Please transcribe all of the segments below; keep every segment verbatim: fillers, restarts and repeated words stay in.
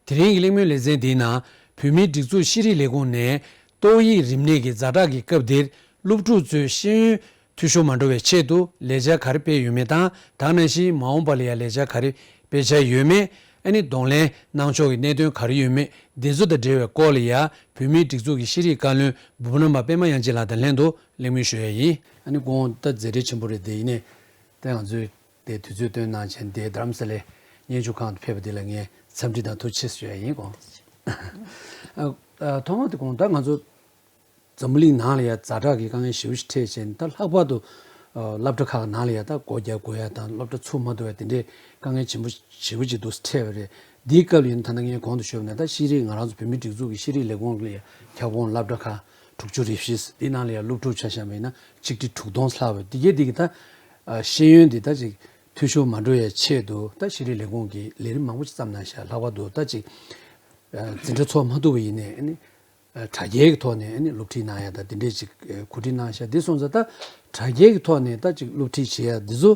དེ་རིང་གི་གླེང་མོལ་ལེ་ཚན་འདིའི་ནང་བོད་མིའི་སྒྲིག་འཛུགས་ཤེས་རིག་ལས་ཁུངས་ནས་ཏོག་དབྱིབས་རིམས་ནད་ཀྱི་ཛ་དྲག་གི་སྐབས་འདིར་སློབ་ཕྲུག་ཚོའི་ཤེས་ཡོན་འཐུས་ཤོར་མ་འགྲོ་བའི་ཆེད་དུ་ལས་འཆར་ག་རེ་སྤེལ་ཡོད་མེད་དང་། ད་ག་ནང་བཞིན་མ་འོངས་པ་ལ་ཡང་ལས་འཆར་ག་རེ་སྤེལ་འཆར་ཡོད་མེད། ཨ་ནི་གདོང་ལེན་གནང་ཕྱོགས་ཀྱི་གནད་དོན་ག་རེ་ཡོད་མེད། འདི་ཚོ་དང་འབྲེལ་བའི་སྐོར་ལ་ཡང་བོད་མིའི་སྒྲིག་འཛུགས་ཀྱི་ཤེས་རིག་བཀའ་བློན་འབུམ་རམས་པ་པད་མ་དབྱངས་ཅན་ལགས་དང་ལྷན་དུ་གླེང་མོལ་ཞུ་ཡ་ཡིན། ཨ་ནི་དགོངས་ད་མཛད་བྲེལ་ཆེན་པོ་རེད་དེ། ཡིན་ནའི་ད་ང་ཚོས་དེ་དུས་ཚོད་བཏོན་གནང་བྱས་དེ་རྡ་རམ་ས་ལའི་སྙན་ཞུ་ཁང་དུ་ཕེབས་པ་འདི་ལ་ངས་འཚམས་འདྲི་དང་ཐུགས་རྗེ་ཆེ་ཞུ་ཡ་ཡིན། དགོངས། ཨ་ཨ་ཐོག་མར་དེ་དགོངས་ད་ང་ཚོ་འཛམ་བུ་གླིང་ནང་ལ་ཡང་ཛ་དྲག་གི་དཀའ་ངལ་ཞེ་པོ་ཞིག་འཕྲད་བྱས་ནས། ད་ལྷག་པར་དུ་ཨ་སློབ་གྲྭ་ཁག་ནང་ལ་ཡང་ད་སྒོ་རྒྱག་དགོས་ཡ་དང་སློབ་གྲྭ་ཚུགས་མ་ཐུབ་ཡ་དེ་འདྲའི་དཀའ་ངལ་ཆེན་པོ་ཞེ་པོ་ཅིག་འདུག་འཕྲད་པ་རེད། འདིའི་སྐབས་ལ་ཡིན་ད་ལྟ་ངས་གོང་དུ་ཞུས་པ་ནང་ད་ཤེས་རིག་ང་རང་ཚོ་བོད་མིའི་སྒྲིག་འཛུགས་ཀྱི་ཤེས་རིག་ལས་ཁུངས་ལ་ཡང་ཁྱབ་ཁོངས་སློབ་གྲྭ་ཁག་དྲུག་ཅུ་རེ་བཞི། འདི་ནང་ལ་ཡང་སློབ་ཕྲུག་ཆ་བཞག་པ་ཡིན་ན་ཆིག་ཁྲི་དྲུག་སྟོང་ལྷག་པ་འདི་གའི་འདི་གི་ད་ཨ་ཤེས་ཡོན་འདི་ད་ཅིག་འཐུས་ཤོར་མ་འགྲོ་ཡ་ཆེད་དུ་ད་ཤེས་རིག་ལས་ཁུངས་ཀྱིས་ལས་རིམ་མང་པོ་ཅིག་བརྩམས་གནང་ཤག་ལྷག་པར་དུ་ད་ཅིག་ཨ་འཛིན་གྲྭ་ཚོགས་མ་ཐུབ་པ་ཡིན་ནའི་ཨ་ནི་ཨ་དྲ་རྒྱའི་གི་ཐོག་ནས་ཨ་ནི་སློབ་ཁྲིད་གནང་ཡ་ད་དེ་འདྲས་ཅིག་ཨ་གོ་སྒྲིག་གནང་ཤག་འདི་སོང་ཙང་ད་དྲ་རྒྱའི་གི་ཐོག་ནས་ད་ཅིག་སློབ་ཁྲིད་བྱེད་ཡ་འདི་ཚོ་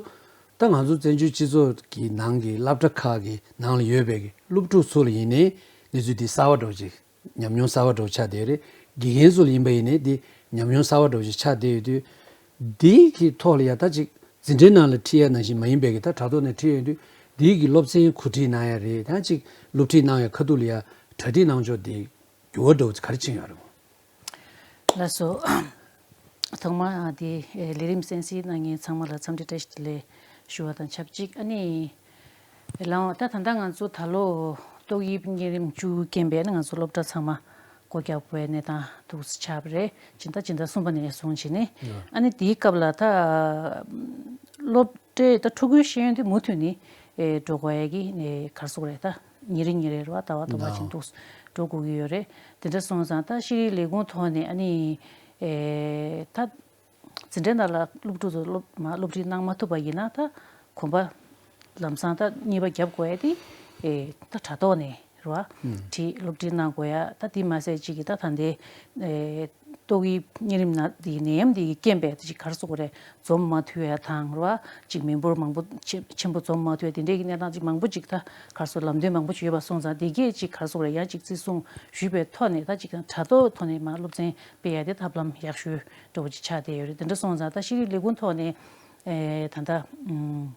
ད་ང་ཚོ་བཙན་བྱོལ་སྤྱི་ཚོགས་ཀྱི་ནང་གི་སློབ་གྲྭ་ཁག་གི་ནང་ལ་ཡོད་པའི་གི་སློབ་ཕྲུག་ཚོ་ལ་ཡིན་ནའི་གནས་ཚུལ་འདི་གསར་པ་འདྲ་བོ་ཅིག་ཉམས་མྱོང་གསར་པ་འདྲ་བོ་ཆགས་བསྡད་རེད། དགེ་རྒན་ཚོ་ལ་ཡིན་པ་ཡིན་ནའི་འདི་ཉམས་མྱོང་གསར་པ་འདྲ་བོ་ཞིག་ཆགས་བསྡད་ཡོད་དུས། འདིའི་གི་ཐོག་ལ་ཡ་ད་ཅིག་འཛིན་གྲྭའི་ནང་ལ་ཁྲིད་ཡ་ནང་བཞིན་མ་ཡིན་པའི་གི་ད་དྲ་ཐོག་ནས་ཁྲིད་ཡོང་དུས། འདིའི་གི་སློབ་ཚན་གོ་སྒྲིག་གནང་ཡ་རེད། ད་ཅིག་སློབ་ཁྲིད་གནང་ཡ་ཁ་ཐུག་ལ་ཡ་གྲ་སྒྲིག་གནང་ཕྱོགས་འདི་འགྱུར་བ་འདྲ་བོ་ག་རེ་ཕྱིན་ཡོད་རེད་མོ། ལགས་སོ། ཐོག་མ་འདི་ལས་རིམ་གསན་གཟིགས་གནང་མཁན་ཚང་མ་ལ་འཚམས་འདྲི་བཀྲ་ཤིས་བདེ་ལེགས་ཞུ་བ་དང་ཆབས་ཅིག་ཨ་ནི། ལའང་ད་ད་ལྟ་ང་ཚོ་ད་ལོ་ཏོག་དབྱིབས་གཉན་རིམས་བཅུ་རྐྱེན་པས་ནི་ང་ཚོ་སློབ་གྲྭ་ཚང་མ་སྒོ་རྒྱག་དགོས་པའི་གནས་སྟངས་འདུག་ཆགས་པ་རེད། སྤྱི་ཟླ་སྤྱི་ཟླ་གསུམ་པ་ནས་བཟུང་བྱས་ནས། ཨ་ནི་དེའི་སྐབས་ལ་ད་སློབ་གྲྭའི་ད་ཕྲུ་གུའི་ཤེས་ཡོན་དེ་མུ་མཐུད་ནས་ཨེ་འགྲོ་དགོས་ཡ་གི་ཨེ་ག་རེ་ཟེར་དགོས་རེད། ད་ཉིན་རེ་ཉིན་རེ་རེད་བ། ཟླ་བ་ཟླ་བ་ཅིག་འདུག་འགྲོ་དགོས་ཀྱི་ཡོད་རེད། དེ་འདྲ་སོང་ཙང་ད་ཤེས་རིག་ལས་ཁུངས་ཐོག་ནས་ཨ་ནི་ཨེ་ད། འཛིན་གྲྭའི་ནང་ལ་སློབ་ཕྲུག་ཚོ་སློབ་མ་སློབ་ཁྲིད་གནང་མ་ཐུབ་པ་ཡིན་ན་ད་གོམ་པ་ལམ་སང་ད་གཉིས་པ་རྒྱབ་དགོས་ཡ་དེ་ཨེ་ད་དྲ་ཐོག་ནས་རེད་བ། ཁྲིད་སློབ་ཁྲིད་གནང་དགོས་ཡ་ད་དེ་མ་ཟད་ཅིག་གི་ད་ད་ལྟའི་ཨེ་ཏོག་དབྱིབས་གཉན་རིམས་ནད་དེ་ནད་ཡམས་དེ་གི་རྐྱེན་པས་ད་ཅིག་ག་རེ་ཟེར་དགོས་རེད། འཛོམས་མ་ཐུབ་ཡ་དང་རེད་བ། ཅིག་མི་འབོར་མང་པོ་ཆེ་ཆེན་པོ་འཛོམས་མ་ཐུབ་ཡ་དེ་འདྲའི་གི་གནས་སྟངས་ཅིག་མང་པོ་ཅིག་ད་ག་རེ་ཟེར་ལམ་སྟོན་མང་པོ་ཅིག་ཡོད་པ་སོང་ཙང་དེ་གས་ཅིག་ག་རེ་ཟེར་དགོས་རེད། ཡང་ཅིག་བརྩི་སྲུང་ཞུས་པའི་ཐོག་ནས་ད་ཅིག་དྲ་ཐོག་ཐོག་ནས་མ་སློབ་ཚན་སྤེལ་ཡ་དེ་ཐབས་ལམ་ཡག་ཤོས་འདྲ་བོ་ཅིག་ཆགས་བསྡད་ཡོད་རེད། དེ་འདྲ་སོང་ཙང་ད་ཤེས་རིག་ལས་ཁུངས་ཐོག་ནས་ཨེ་ད་ལྟ་ཨུམ་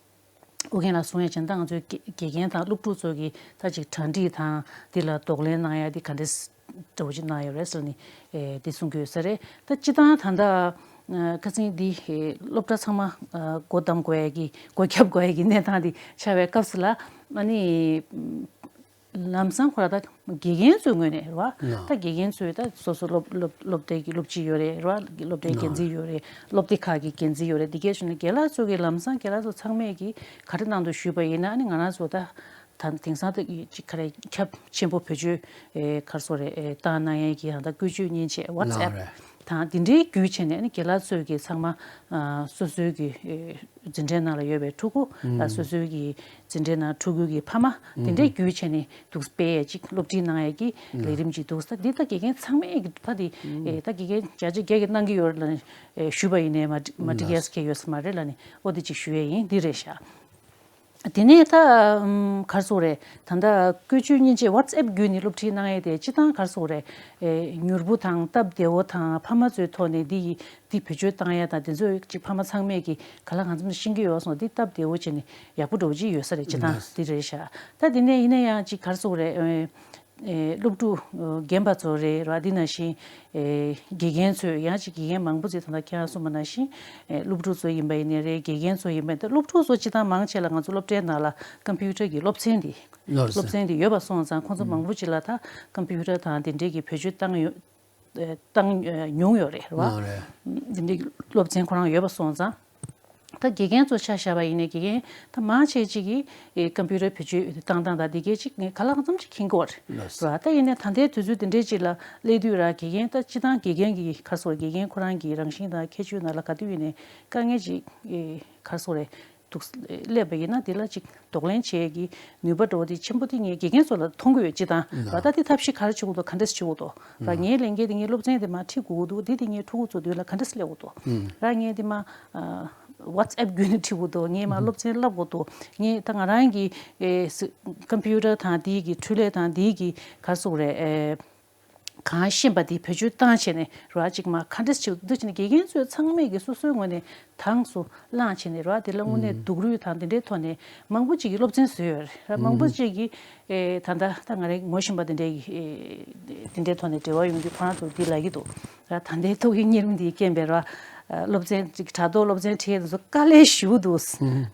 ཨོ་རྒྱན་ལགས་གསུང་ཡ་བྱས་ན་ད་ང་ཚོའི་དགེ་དགེ་རྒན་དང་སློབ་ཕྲུག་ཚོ་གི་ད་ཅིག་གྲ་སྒྲིག་དང་དེ་ལ་གདོང་ལེན་གནང་ཡ་དེ་ག་འདྲས་འདྲ་བོ་ཅིག་གནང་ཡོད་རེད་ཟེར་ནས་ཨེ་དེ་གསུང་གི་ཡོད་ས་རེད། ད་སྤྱིར་བཏང་ད་ལྟ་ཨ་ཁ་སང་འདི་ཨེ་སློབ་གྲྭ་ཚང་མ་ཨ་སྒོ་བསྡམ་དགོས་ཡ་གི་སྒོ་བརྒྱབ་དགོས་ཡ་གི་གནས་སྟངས་དེ་ཆགས་པའི་སྐབས་སུ་ལ་ཨ་ནི། ལམ་སང་ཁོ་ར་ད་དགེ་རྒན་ཚོའི་ངོས་ནས་རེད་བ། ད་དགེ་རྒན་ཚོས་ད་སོ་སོ་སློབ་སློབ་སློབ་སྡེ་གི་སློབ་སྤྱི་ཡོད་རེད་རེད་བ། སློབ་སྡེའི་འགན་འཛིན་ཡོད་རེད། སློབ་སྡེ་ཁག་གི་འགན་འཛིན་ཡོད་རེད། དེ་གས་བྱུང་ན་རྒན་ལགས་ཚོ་གི་ལམ་སང་རྒན་ལགས་ཚོ་ཚང་མས་ཀྱི་ག་རེ་གནང་འདུག་ཞུས་པ་ཡིན་ན་ཨ་ནི་ང་རང་ཚོ་ད་ད་དེང་སང་ད་ཅིག་ག་རེ་ཁྱབ་ཆེན་པོ་བེད་སྤྱོད་ཨེ་ག་རེ་ཟེར་དགོས་རེད། ཨེ་བཏང་གནང་ཡས་ཀྱི་ད་ལྟ་བཀོལ་སྤྱོད་མཉེན་ཆས་ཝ་ཚ་ཨེབ་དང་དེ་འདྲའི་བརྒྱུད་བྱས་ནས་ཨ་ནི་རྒན་ལགས་ཚོས་ཀྱི་ཚང་མ་ཨ་སོ་སོའི་གི་ཨེ། འཛིན་གྲྭའི་ནང་ལ་ཡོད་པའི་ཕྲུ་གུ་ལ་སོ་སོའི་གི་འཛིན་གྲྭའི་ནང་ཕྲུ་གུ་གི་ཕ་མ་དེ་འདྲའི་བརྒྱུད་བྱས་ནས་འདུག་སྤེལ་ཡས་ཅིག་སློབ་ཁྲིད་གནང་ཡས་ཀྱི་ལས་རིམ་ཅིག་འདུག་ས་འདི་ད་དགེ་རྒན་ཚང་མས་ཀྱི་ཕ་དེ་ཨེ་ད་དགེ་རྒན་བརྒྱ་ཆ་བརྒྱ་གི་གནང་གི་ཡོད་རེད་ལབ་ནས་ཨེ་ཞུས་པ་ཡིན་ནའི་མ་འགྲིག་མ་འགྲིག་ཡས་ཁེ་ཡོད་ས་མ་རེད་ལབ་ནས་ཨོ་དེ་ཅིག་ཞུ་ཡས་ཡིན། འདི་རེད་ཤག་དེ་ནས་ད་ཨམ་ག་རེ་ཟེར་དགོས་རེད། ད་ལྟ་བཀོལ་སྤྱོད་མཉེན་ཆས་ཝ་ཚ་ཨེབ་བརྒྱུད་ནས་སློབ་ཁྲིད་གནང་ཡས་དེ་སྤྱིར་བཏང་ག་རེ་ཟེར་དགོས་རེད། ཨེ་མྱུར་པོ་དང་སྟབས་བདེ་བོ་དང་ཕ་མ་ཚོའི་ཐོག་ནས་འདི་ཡི་འདི་བེད་སྤྱོད་བཏང་ཡ་དང་དེ་ཚོ་ཅིག་ཕ་མ་ཚང་མས་ཀྱི་ག་ལ་གང་འཚམ་ཤེས་ཀྱི་ཡོད་སོང་། འདི་སྟབས་བདེ་བོ་བྱས་ནས་ཡག་པོ་འདྲ་བོ་ཅིག་ཡོད་ས་རེད། སྤྱིར་བཏང་འདི་རེད་ཤག་ད་དེ་ནས་ཡིན་ན་ཡང་ཅིག་ག་རེ་ཟེར་དགོས་རེད། ཨེ་ཨེ་སློབ་ཕྲུག་ཨེ་རྒན་པ་ཚོ་རེད་ར། འདི་ནང་བཞིན་ཨེ་དགེ་རྒན་ཚོས་ཡང་ཅིག་དགེ་རྒན་མང་པོ་ཅིག་ད་ལྟ་ཁྱེད་རང་གསུངས་པ་ནང་བཞིན་ཨེ་སློབ་ཕྲུག་ཚོ་ཡིན་པ་ཡིན་ནའི་རེད། དགེ་རྒན་ཚོ་ཡིན་པ་ཡིན་ན་སློབ་ཕྲུག་ཚོ་སྤྱིར་བཏང་མང་ཆེ་ལ་ང་ཚོ་སློབ་གྲྭའི་ནང་ལ་ཀམ་པུ་ཊར་གྱི་སློབ་ཚན་འདི་སློབ་ཚན་འདི་ཡོད་པ་སོང་ཙང་ཁོང་ཚོ་མང་པོ་ཅིག་ལ་ད་ཀམ་པུ་ཊར་དང་དེ་འདྲའི་གི་བེད་སྤྱོད་བཏང་ཡོད། བཏང་མྱོང་ཡོད་རེད་ར། ཨ་རེད། འདི་འདྲའི་སློབ་ཚན་ཁོ་རང་ཡོད་པ་སོང་ཙང་། ད་དགེ་རྒན་ཚོ་ཆ་བཞག་པ་ཡིན་ནའི་དགེ་རྒན་ད་མང་ཆེ་ཅིག་གིས་ཨེ་ཀམ་པུ་ཊར་བེད་སྤྱོད་བཏང་སྟངས་དང་འདི་གས་ཅིག་ངས་ག་ལ་གང་འཚམ་ཅིག་མཁྱེན་གྱི་ཡོད་རེད་ར། ད་ཡིན་ནའི་ད་ལྟའི་དུས་ཚོད་འདི་འདྲའི་ཅིག་ལ་སླེབས་དུས་ར་དགེ་རྒན་ད་སྤྱིར་བཏང་དགེ་རྒན་གྱི་ག་རེ་ཟེར་དགེ་རྒན་ཁོ་རང་གི་རང་བཞིན་དང་ཁྱད་ཆོས་ནང་ལ་ག་དུས་ཡིན་ནའི་དཀའ་ངལ་ཅིག་ཨེ་ག་རེ་ཟེར་འདུག་སླེབས་པ་ཡིན་ན་དེ་ལ་ཅིག་གདོང་ལེན་བྱེད་ཀྱི་ནུས་པ་འདྲ་བོ་དེ་ཆེན་པོ་དེ་ངས་དགེ་རྒན་ཚོ་ལ་མཐོང་གི་ཡོད། སྤྱིར་བཏང་ར། ད་དེ་ཐབས་ཤེས་ག་རེ་བྱེད་དགོས་འདུག་ག་འདྲས་བྱེད་དགོས་འདུག་ར། ངའི་ལས་འགན་དེ་ངའི་སློབ་ཚན་དེ་མར་ཁྲིད་དགོས་ཀྱི་འདུག་དེ་དེ་ངའི་ཕྲུ་གུ་ཚོ་མདུན་ལ་ག་འདྲས་སླེབས་དགོས་འདུག་ར། ངས་དེ་མར་ཨ་ ཝ་ཊི་སི་ཨེབ་བརྒྱུད་ནས་ཁྲིད་དགོས་འདུག་ངས་མར་སློབ་ཚན་བསླབ་དགོས་འདུག་ངས་ད་ང་རང་གི་ཨེ་སི་ཀམ་པུ་ཊར་དང་དེའི་གི་འཕྲུལ་ལས་དང་དེའི་གི་ག་རེ་ཟེར་དགོས་རེད། ཨེ་གང་ཤེས་པ་དེ་བེད་སྤྱོད་བཏང་བྱས་ནས་ར་ཅིག་མར་ག་འདྲས་བྱེད་འདུག་བྱས་ནས་དགེ་རྒན་ཚོས་ཚང་མས་ཀྱི་སོ་སོའི་ངོས་ནས་དྭངས་སུ་བླངས་བྱས་ནས་ར་དེ་ལ་དངོས་གནས་སྡུག་རུས་དང་དེ་འདྲའི་ཐོག་ནས་མང་པོ་ཅིག་གིས་སློབ་ཚན་བཟོས་ཡོད་རེད། ར་མང་པོ་ཅིག་གིས་ཨེ་ད་ལྟ་ད་ང་རང་ངོ་ཤེས་པ་དེ་འདྲའི་ཨེ་དེ་འདྲའི་ཐོག་ནས་འབྲེལ་བ་ཡོང་རྒྱུ་ཁོ་རང་ཚོ་འདི་ལབ་ཀྱི་འདུག་ར་ད་ལྟའི་ཏོག་དབྱིབས་གཉན་རིམས་འདིའི་རྐྱེན་པས་ར་སློབ་ཚན་ཅིག་དྲ་ཐོག་སློབ་ཚན་ཁྲིད་མཁན་དེ་ཚོ་དཀའ་ལས་ཞེ་པོ་འདུག་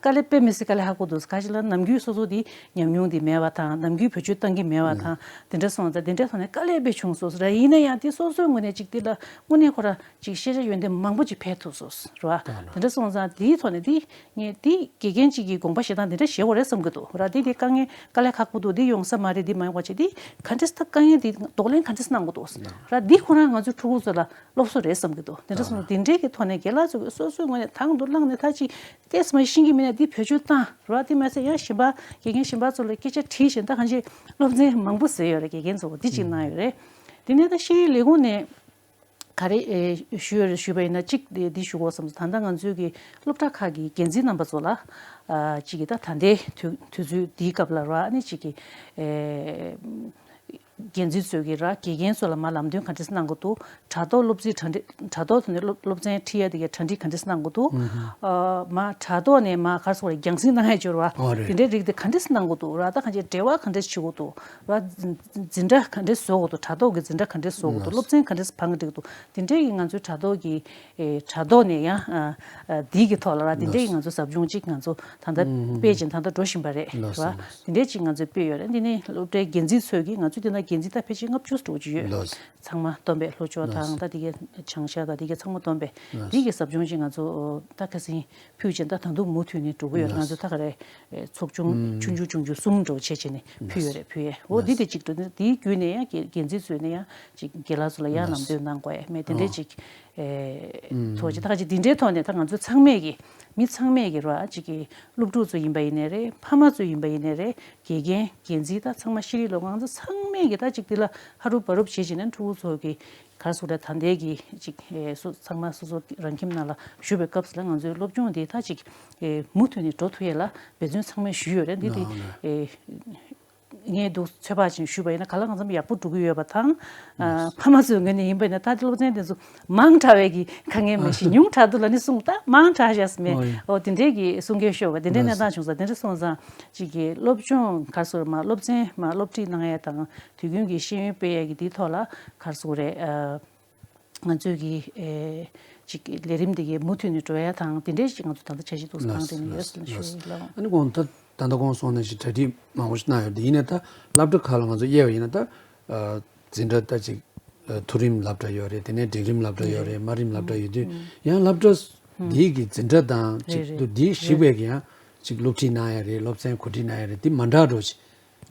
དཀའ་ལས་དཔེ་མི་སྲིད་དཀའ་ལས་ཁག་པོ་འདུག་ཁ་ཅིག་ལ་ནམ་རྒྱུན་སོ་སོ་དེ་ཉམས་མྱོང་དེ་མེད་པ་དང་ནམ་རྒྱུན་བེད་སྤྱོད་བཏང་གི་མེད་པ་དང་དེ་འདྲ་སོང་ཙང་དེ་འདྲ་ཐོག་ནས་དཀའ་ལས་དཔེ་བྱུང་སོང་ཟེར། ཡིན་ན་ཡང་དེ་སོ་སོའི་ངོས་ནས་ཅིག་དེ་ལ་དངོས་གནས་ཁོ་ར་ཅིག་ཤེས་བྱ་ཡོན་ཏན་མང་པོ་ཅིག་འཕེལ་ཐུབ་སོང་ར། དེ་འདྲ་སོང་ཙང་དེའི་ཐོག་ནས་དེ་ངས་དེ་དགེ་རྒན་ཅིག་གི་དགོངས་པ་བཞེས་སྟངས་དེ་འདྲ་བཞེས་དགོས་རེད་བསམ་གི་འདུག་ར། དེ་དེ་དཀའ་ངལ་དཀའ་ལས་ཁག་པོ་འདུག་འདི་ཡོང་ས་མ་རེད། འདི་མ་ཡོང་བ་བྱས་དེ་ག་འདྲས་ད་དཀའ་ངལ་དེ་གདོང་ལེན་ག་འདྲས་གནང་དགོས་འདུག་ར། འདི་ཁོ་རང་ང་ཚོའི་ཕྲུ་གུ་ཚོ་ལ་སློབ་གསོ་རེད་བསམ་གི་འདུག་དེ་འདྲ་སོང་ཙང་དེ་འདྲའི་གི་ཐོག་ནས་རྒན་ལགས་ཚོས་སོ་སོའི་ངོས་ནས་དང་དུ་བླངས་ནས་ད་ཅིག་ཏོག་ཙམ་ཤེས་ཀྱི་མེད་ན་འདི་བེད་སྤྱོད་བཏང་རོགས། དེ་མ་ཟད་ཡང་གཞན་པ་དགེ་རྒན་གཞན་པ་ཚོ་ལ་སྐད་ཆ་དྲིས་བྱས་ད་གང་ཅི་སློབ་ཚན་མང་པོ་བཟོས་ཡོད་རེད། དགེ་རྒན་ཚོ་འདི་ཅིག་གནང་ཡོད་རེད། དེ་ནས་ད་ཤེས་རིག་ལས་ཁུངས་ནས་ག་རེ་ཨེ་ཞུ་ཡོད་རེད་ཞུས་པ་ཡིན་ན་གཅིག་འདི་ཞུ་དགོས་བསམ་སོང་། ད་ལྟ་ང་ཚོའི་གི་སློབ་གྲྭ་ཁག་གི་འགན་འཛིན་རྣམ་པ་ཚོ་ལ་ཨ་གཅིག་གི་ད་ད་ལྟའི་དུས་དུས་ཚོད་འདིའི་སྐབས་ལ་རོགས་ཨ་ནི་གཅིག་གི་ཨེ། འགན་འཛིན་ཚོས་ཀྱིས་ར་དགེ་རྒན་ཚོ་ལ་མར་ལམ་སྟོན་ག་འདྲས་གནང་དགོས་འདུག་དྲ་ཐོག་སློབ་ཚན་གྲ་སྒྲིག་དྲ་ཐོག་ཐོག་ནས་སློབ་སློབ་ཚན་ཁྲིད་ཡ་དེ་གའི་གྲ་སྒྲིག་ག་འདྲས་གནང་དགོས་འདུག་ཨ་མར་དྲ་ཐོག་ནས་མར་ག་རེ་ཟེར་དགོས་རེད། རྒྱང་སྲིང་གནང་ཡ་འབྱོར་བ་ཨོ་རེད། དེ་འདྲའི་རིགས་དེ་ག་འདྲས་གནང་དགོས་འདུག་ར། ད་གང་ཅི་འབྲེལ་བ་ག་འདྲས་བྱེད་དགོས་འདུག་ར། འཛིན་གྲྭ་ག་འདྲས་བཟོ་དགོས་འདུག་དྲ་ཐོག་གི་འཛིན་གྲྭ་ག་འདྲས་བཟོ་དགོས་འདུག་སློབ་ཚན་ག་འདྲས་འཕང་འགྲིག་འདུག་དེ་འདྲའི་གི་ང་ཚོའི་དྲ་ཐོག་གི་ཨེ་དྲ་ཐོག་ནས་ཡང་ཨ་ཨ་འདི་གི་ཐོག་ལ་ར་དེ་འདྲའི་ལགས་ང་ཚོ་ཟབ་སྦྱོང་ཅིག་ང་ཚོ་ད་ལྟ་ཨུམ་སྤེལ་ཅིང་ད་ལྟ་འགྲོ་བཞིན་པ་རེད་ལགས་ར། སོ། དེ་འདྲའི་ཅིག་ང་ཚོས་སྤེལ་ཡོད་རེད། འདི་ནི་སློབ་གྲྭའི་འགན་འཛིན་ཚོས་ཀྱིས་ང་ཚོས་དེ་ན་འགན་འཛིན་ད་ཕལ་ཆེར་ལྔ་བཅུ་ཙམ་ཅིག་ཡོད། ལགས། ཚང་མ་བསྡོམས་པས་ལྷོ་ཕྱོགས་དང་ལགས། ད་དེ་གའི་བྱང་ཤར་དང་དེ་གའི་ཚང་མ་བསྡོམས་པས་ལགས། འདི་གི་ཟབ་སྦྱོང་ཅིག་ང་ཚོ་ད་ཁ་སང་ཕུལ་ཅིང་ད་ད་དུང་མུ་མཐུད་ནས་འགྲོ་གི་ཡོད་རེད། ལགས། ང་ཚོ་ད་ག་རེ་ཚོགས་ཆུང་ཨུམ་ཆུང་ཆུང་ཆུང་ཆུང་གསུམ་འགྲོ་བྱས་བྱས་ནས་ཕུལ་ཡོད་རེད། ཕུལ་ཡས་འོ་འདི་ལགས། དེ་ཅིག་འགྲོ་དེའི་བརྒྱུད་ནས་ཡང་འགན་འཛིན་ཚོས་ནས་ཡང་ཅིག་རྒན་ལགས་ཚོ་ལ་ཡང་ལགས། ལམ་སྟོན་གནང་དགོས་ཡས་མེད་དེ་འདྲའི་ཨོ། ཅིག་ཨེ། ཐོག་ཅིག་ད་ཅིག་འདི་འདྲའི་ཐོག་ནས་ད་ང་ཚོ་ཚང་མས་ཀྱི་མི་ཚང་མས་ཀྱི་ར་ཅིག་གི་སློབ་ཕྲུག་ཚོ་ཡིན་པ་ཡིན་ནའི་རེད། ཕ་མ་ཚོ་ཡིན་པ་ཡིན་ནའི་རེད། དགེ་རྒན་འགན་འཛིན་ད་ཚང་མ་ཤེས་རིག་སློབ་ཁང་ཚོ་ཚང་མས་ཀྱི་ད་ཅིག་འདི་ལ་ཧ་རུབ་བ་རུབ་བྱེད་བྱེད་ནས་ཕྲུ་གུ་ཚོ་གི་ག་རེ་ཟེར་དགོས་རེད། ད་ལྟའི་གི་ཅིག་ཨེ་སོ་ཚང་མ་སོ་སོ་རང་ཁྱིམ་ནང་ལ་བཞུགས་པའི་སྐབས་སུ་ལ་ང་ཚོའི་སློབ་སྦྱོང་འདི་ད་ཅིག་ཨེ་མུ་མཐུད་ནས་འགྲོ་ཐུབ་ཡས་ལ་འབད་བརྩོན་ཚང་མས་ཞུས་ཡོད་རེད། འདི་འདི་ཨེ། ངས་འདུག་ཚོད་དཔག་ཅིག་ཞུས་པ་ཡིན་ན་ག་ལ་གང་འཚམ་ཡག་པོ་འགྲོ་གི་ཡོད་པ་དང་། ཨ་ཕ་མ་ཚོའི་ངོས་ནས་ཡིན་པ་ཡིན་ན་ད་ལྟ་སློབ་ཚན་དེ་ཚོ་མང་དྲགས་པའི་གི་དཀའ་ངལ་མ་གཞི་ཉུང་དྲགས་འདུག་ལབ་ནས་གསུངས། ད་མང་དྲགས་ཤག་ཟེར་མས། ཨོ་དེ་འདྲའི་གི་གསུང་སྐད་ཤོར་བ་དེ་འདྲའི་གནས་སྟངས་བྱུང་ས་དེ་འདྲ་སོང་ཙང་ཅིག་གི་སློབ་སྦྱོང་ག་རེ་ཟེར་མ་སློབ་ཚན་མ་སློབ་ཁྲིད་གནང་ཡ་དང་དུས་རྒྱུན་གྱི་ཤེས་ཡོན་སྤེལ་ཡ་གི་དེའི་ཐོག་ལ་ག་རེ་ཟེར་དགོས་རེད། ཨ། ང་ཚོས་ཀྱི་ཨེ་ཅིག་ལས་རིམ་འདི་གའི་མུ་མཐུད་ནས་འགྲོ་ཡ་དང་དེ་འདྲའི་ཅིག་ང་ཚོ་ད་ལྟ་འཆར་གཞི་འདུག་སེ་གང་དེ་ནས་ཡོད་ཟེར་ཞུ་ཡི་ལགས། ཨ་ནི་གོང་ད་ད་ལྟ་གོང་སོང་ནས་ཅིག་གྲ་སྒྲིག་མང་པོ་ཞིག་གནང་ཡོད་དེ་ཡིན་ནའི་ད་སློབ་གྲྭ་ཁག་ལ་ང་ཚོ་དབྱེ་བ་ཡིན་ན་ད་འཛིན་གྲྭ་ད་ཅིག་མཐོ་རིམ་སློབ་གྲྭ་ཡོད་རེད། དེ་ནས་འབྲིང་རིམ་སློབ་གྲྭ་ཡོད་རེད། དམའ་རིམ་སློབ་གྲྭ་ཡོད་དུས་ཡང་སློབ་གྲྭ་འདིའི་གི་འཛིན་གྲྭ་དང་ཅིག་ཏུ་འདིའི་གཞིགས་པའི་གི་ཡང་ཅིག་སློབ་ཁྲིད་གནང་ཡ་རེད། སློབ་ཚན་གོ་སྒྲིག་གནང་ཡ་རེད། འདི་མ་འདྲ་འགྲོ་ཅིག་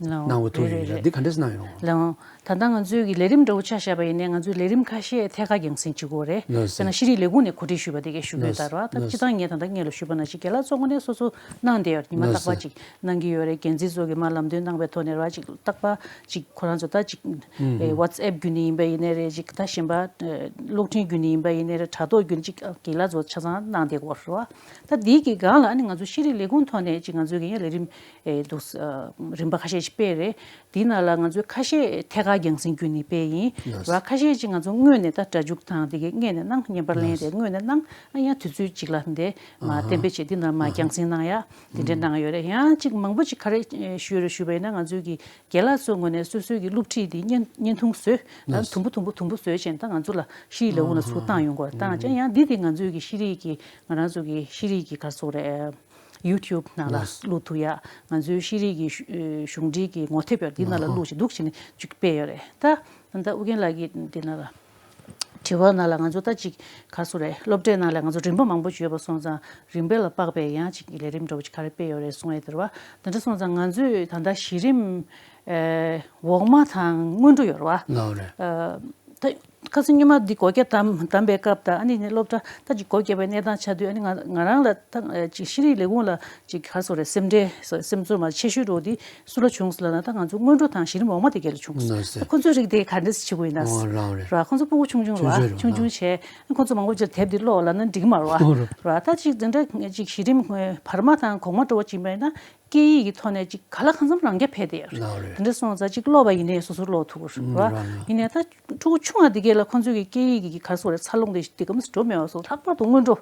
གནང་བ་ཐུག་ཡོད་རེད། འདི་ག་འདྲས་གནང་ཡོང་། ལགས། ད་ལྟ་ང་ཚོའི་གི་ལས་རིམ་འདྲ་བོ་ཆ་བཞག་པ་ཡིན་ནའི་ང་ཚོའི་ལས་རིམ་ཁ་ཤས་ཐད་ཀར་རྒྱང་སྲིང་བྱེད་དགོས་རེད། དཔེར་ན་ཤེས་རིག་ལས་ཁུངས་ནས་གོ་སྒྲིག་ཞུས་པ་དེ་གས་ཞུ་དགོས་ད་ར། ད་སྤྱིར་བཏང་ངས་ད་ལྟ་སྔོན་ལ་ཞུས་པ་ནང་བཞིན་རྒན་ལགས་ཚོ་ངོས་ནས་སོ་སོ་གནང་བསྡད་ཡོད་རེད། ཉི་མ་རྟག་པར་ཅིག་གནང་གི་ཡོད་རེད། འགན་འཛིན་ཚོ་གིས་མར་ལམ་སྟོན་གནང་བའི་ཐོག་ནས་ར་ཅིག་རྟག་པར་ཅིག་ཁོ་རང་ཚོ་ད་ཅིག་ཨེ་ཝ་ཊི་སི་ཨེབ་བརྒྱུད་ནས་ཡིན་པ་ཡིན་ནའི་རེད། ཅིག་ད་གཞན་པ་ཨེ་གློག་འཕྲིན་བརྒྱུད་ནས་ཡིན་པ་ཡིན་ནའི་རེད། དྲ་ཐོག་བརྒྱུད་ནས་ཅིག་རྒན་ལགས་ཚོ་ཆ་ཚང་གནང་བསྡད་ཡོད་རེད་བ། ད་འདི་གི་སྒང་ལ་ཨ་ནི་ང་ཚོ་ཤེས་རིག་ལས་ཁུངས་ཐོག་ནས་ཅིག་ང་ཚོའི་གི་ཡང་ལས་རིམ་ཨེ་འདུག་ཨ་རིམ་པ་ཁ་ཤས་ཤིག་སྤེལ་རེད། དེའི་ནང་ལ་ང་ཚོའི་ཁ་ཤས་ཐད་ཀར་རྒྱང་སྲིང་བརྒྱུད་ནས་སྤེལ་ཡིན། ལགས། ར་ཁ་ཤས་ཅིག་ང་ཚོ་སྔོན་ནས་ད་སྒྲ་འཇུག་དང་དེ་གའི་སྔོན་ནས་གནང་། བརྙན་པར་ལེན་ལགས། དེ་སྔོན་ནས་གནང་། ཨ་ཡང་དུས་ཚོད་ཅིག་ལ་འདི་མ་ཨ་ཧ། གཏན་འབེབས་བྱས་འདི་ནང་མ་ཨ་ཧ། རྒྱང་སྲིང་གནང་ཡ་དེ་འདྲ་ཨུམ་གནང་ཡོད་རེད། ཡང་ཅིག་མང་པོ་ཅིག་ག་རེ་ཞུས་རེད་ཞུས་པ་ཡིན་ན་ང་ཚོའི་གི་རྒན་ལགས་ཚོའི་ངོས་ནས་སོ་སོའི་གི་སློབ་ཁྲིད་འདི་བརྙན་བརྙན་ཐུང་བཟོས། ད་ལགས། དུམ་བུ་དུམ་བུ་དུམ་བུ་བཟོས་བྱས་ད་ང་ཚོ་ལ་ཤེས་རིག་ལས་ཁུངས་ལ་ཚུར་བཏང་ཡོང་དགོས། བཏང་བྱས་ཡང་འདི་དེ་ང་ཚོའི་གི་ཤེས་རིག་གི་ང་རང་ཚོ་གི་ཤེས་རིག་གི་ག་རེ་ཟེར་དགོས་རེད། ཡུ་ཊུབ་ནང་ལ་ལགས། བླུག་ཐུབ་ཡ། ང་ཚོའི་ཤེས་རིག་གི་གཞུང་གཞུང་འབྲེལ་གྱི་ངོ་དེབ་ཡོད་འདི་ནང་ལ་ལགས། བླུགས་ཤིག་འདུག་བྱས་ནས་ཅིག་སྤེལ་ཡོད་རེད། ད་ད་ཨུ་རྒྱན་ལགས་ཀྱིས་འདི་ནང་ལ་དྲི་བ་ནང་ལ་ང་ཚོ་ད་ཅིག་ག་རེ་ཟེར་དགོས་རེད། སློབ་གྲྭའི་ནང་ལ་ང་ཚོ་རིམ་པ་མང་པོ་ཅིག་ཡོད་པ་སོང་ཙང་རིམ་པ་ལ་དཔག་པའི་ཡང་ཅིག་ལས་རིམ་འདྲ་བོ་ཅིག་ག་རེ་སྤེལ་ཡོད་རེད་གསུང་ཡས་དེ་རེད་བ། དེ་འདྲ་སོང་ཙང་ང་ཚོས་ད་ལྟ་གཞི་རིམ་ཨེ་འོག་མ་དང་སྔོན་འགྲོ་ཡོད་རེད་བ། ལགས་རེད། ཨ་ད། ཁ་སང་སྔོན་མ་འདི་སྒོ་རྒྱ་བསྡམས་བསྡམས་པའི་སྐབས་དང་ཨ་ནི་ནས་སློབ་གྲྭ་ད་ཅིག་སྒོ་བརྒྱབ་པའི་གནས་སྟངས་ཆགས་དུས་ཨ་ནི་ང་ང་རང་ལ་ད་ཅིག་ཤེས་རིག་ལས་ཁུངས་ལ་ཅིག་ག་རེ་ཟེར་དགོས་རེད། སེམས་ཁྲལ་སེམས་ཚོར་མ་ཆེ་ཤོས་འདྲ་བོ་འདི་སུ་ལ་བྱུང་ཟེར་ལབ་ན་ད་ང་ཚོ་སྔོན་འགྲོ་དང་གཞི་རིམ་འོག་མ་དེ་གས་ལ་བྱུང་སོང་། ཁོ་ཚོའི་རིགས་དེ་ག་འདྲས་བྱེད་དགོས་ཡིན་ན་ར་ཁོ་ཚོ་སྤུ་གུ་ཆུང་ཆུང་ར་ཆུང་ཆུང་བྱས་ཁོ་ཚོ་མང་པོ་ཅིག་དེབ་འདི་ཀློག་ལབ་ན་འགྲིག་གི་མ་རེད་བ། ར་ད་ཅིག་འཛིན་གྲྭ་ཅིག་གཞི་རིམ་བར་མ་དང་གོང་མ་འདྲ་བོ་ཅིག་ཡིན་པ་ཡིན་ན། སྐད་ཡིག་གི་ཐོག་ནས་ཅིག་ག་ལ་གང་འཚམ་རང་རྐྱ་འཕེལ་བསྡད་ཡོད་རེད། དེ་འདྲ་སོང་ཙང་ཅིག་ཀློག་པ་ཡིན་ནའི་སོ་སོར་ཀློག་ཐུབ་ཀྱི་རེད་བ། ཡིན་ནའི་ད་ཕྲུ་གུ་ཆུང་བ་དེ་གས་ལ་ཁོང་ཚོས་ཀྱི་སྐད་ཡིག་གི་ག་རེ་ཟེར་དགོས་རེད། འཚར་ལོངས་དེ་དེ་ག་མི་འགྲོ་མེད་པ་སོང་། ལྷག་པར་དུ་སྔོན་འགྲོ་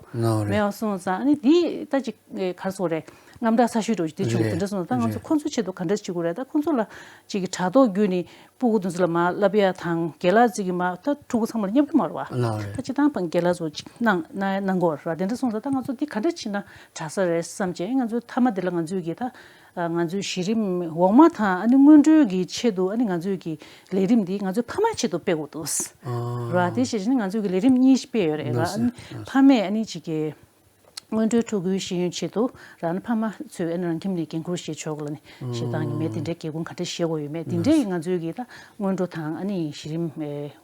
མེད་པ་སོང་ཙང་ཨ་ནི་དེ་ད་ཅིག་ག་རེ་ཟེར་དགོས་རེད། དངངས་སྐྲག་ཚ་ཤོས་འདྲ་ཅིག་དེ་བྱུང་། དེ་འདྲ་སོང་ཙང་ད་ང་ཚོ་ཁོང་ཚོའི་ཆེད་དུ་ག་འདྲས་བྱེད་དགོས་རེད། ད་ཁོང་ཚོ་ལ་ཅིག་གི་དྲ་ཐོག་བརྒྱུད་ནས་སྤུ་གུ་དེ་ཚོ་ལ་མར་བསླབ་ཡ་དང་རྒན་ལགས་ཚོས་ཀྱི་མར་ད་ཕྲུ་གུ་ཚང་མ་ལ་བསླབ་ཀྱི་མ་རེད་བ། ད་སྤྱིར་བཏང་རྒན་ལགས་ཚོ་ཅིག་གནང་གནང་གནང་དགོས་རེད་བ། དེ་འདྲ་སོང་ཙང་ད་ང་ཚོ་འདི་ག་འདྲ་བྱས་ན་དྲག་ས་རེད་བསམ་བྱས། ང་ཚོའི་མཐའ་མ་དེ་ལ་ང་ཚོས་ཀྱི་ད་ང་ཚོའི་གཞི་རིམ་འོག་མ་དང་ཨ་ནི་སྔོན་འགྲོའི་གི་ཆེད་དུ་ཨ་ནི་ང་ཚོས་ཀྱི་ལས་རིམ་འདི་ང་ཚོའི་ཕ་མའི་ཆེད་དུ་སྤེལ་དགོས་འདུག་ར། དེ་བྱས་ནས་ང་ཚོས་ཀྱི་ལས་རིམ་གཉིས་ཤིག་སྤེལ་ཡོད་རེད་ར། ཨ་ནི་ཕ་མས་ཨ་ནི་ཅིག་གི་སྔོན་འགྲོའི་ཕྲུ་གུའི་ཤེས་ཡོན་ཆེད་དུ་རང་ཕ་མ་ཚོས་ཨ་ནི་རང་ཁྱིམ་ནས་འགན་ཁུར་བཞེས་ཆོག་ལ་ནི་བཞེས་སྟངས་ཀྱི་མེད། དེ་འདྲའི་སྒེའུ་ཁུང་ག་འདྲ་བཞེས་དགོས་ཡོད་མེད་དེ་འདྲའི་ང་ཚོའི་གི་ད་སྔོན་འགྲོ་དང་ཨ་ནི་གཞི་རིམ་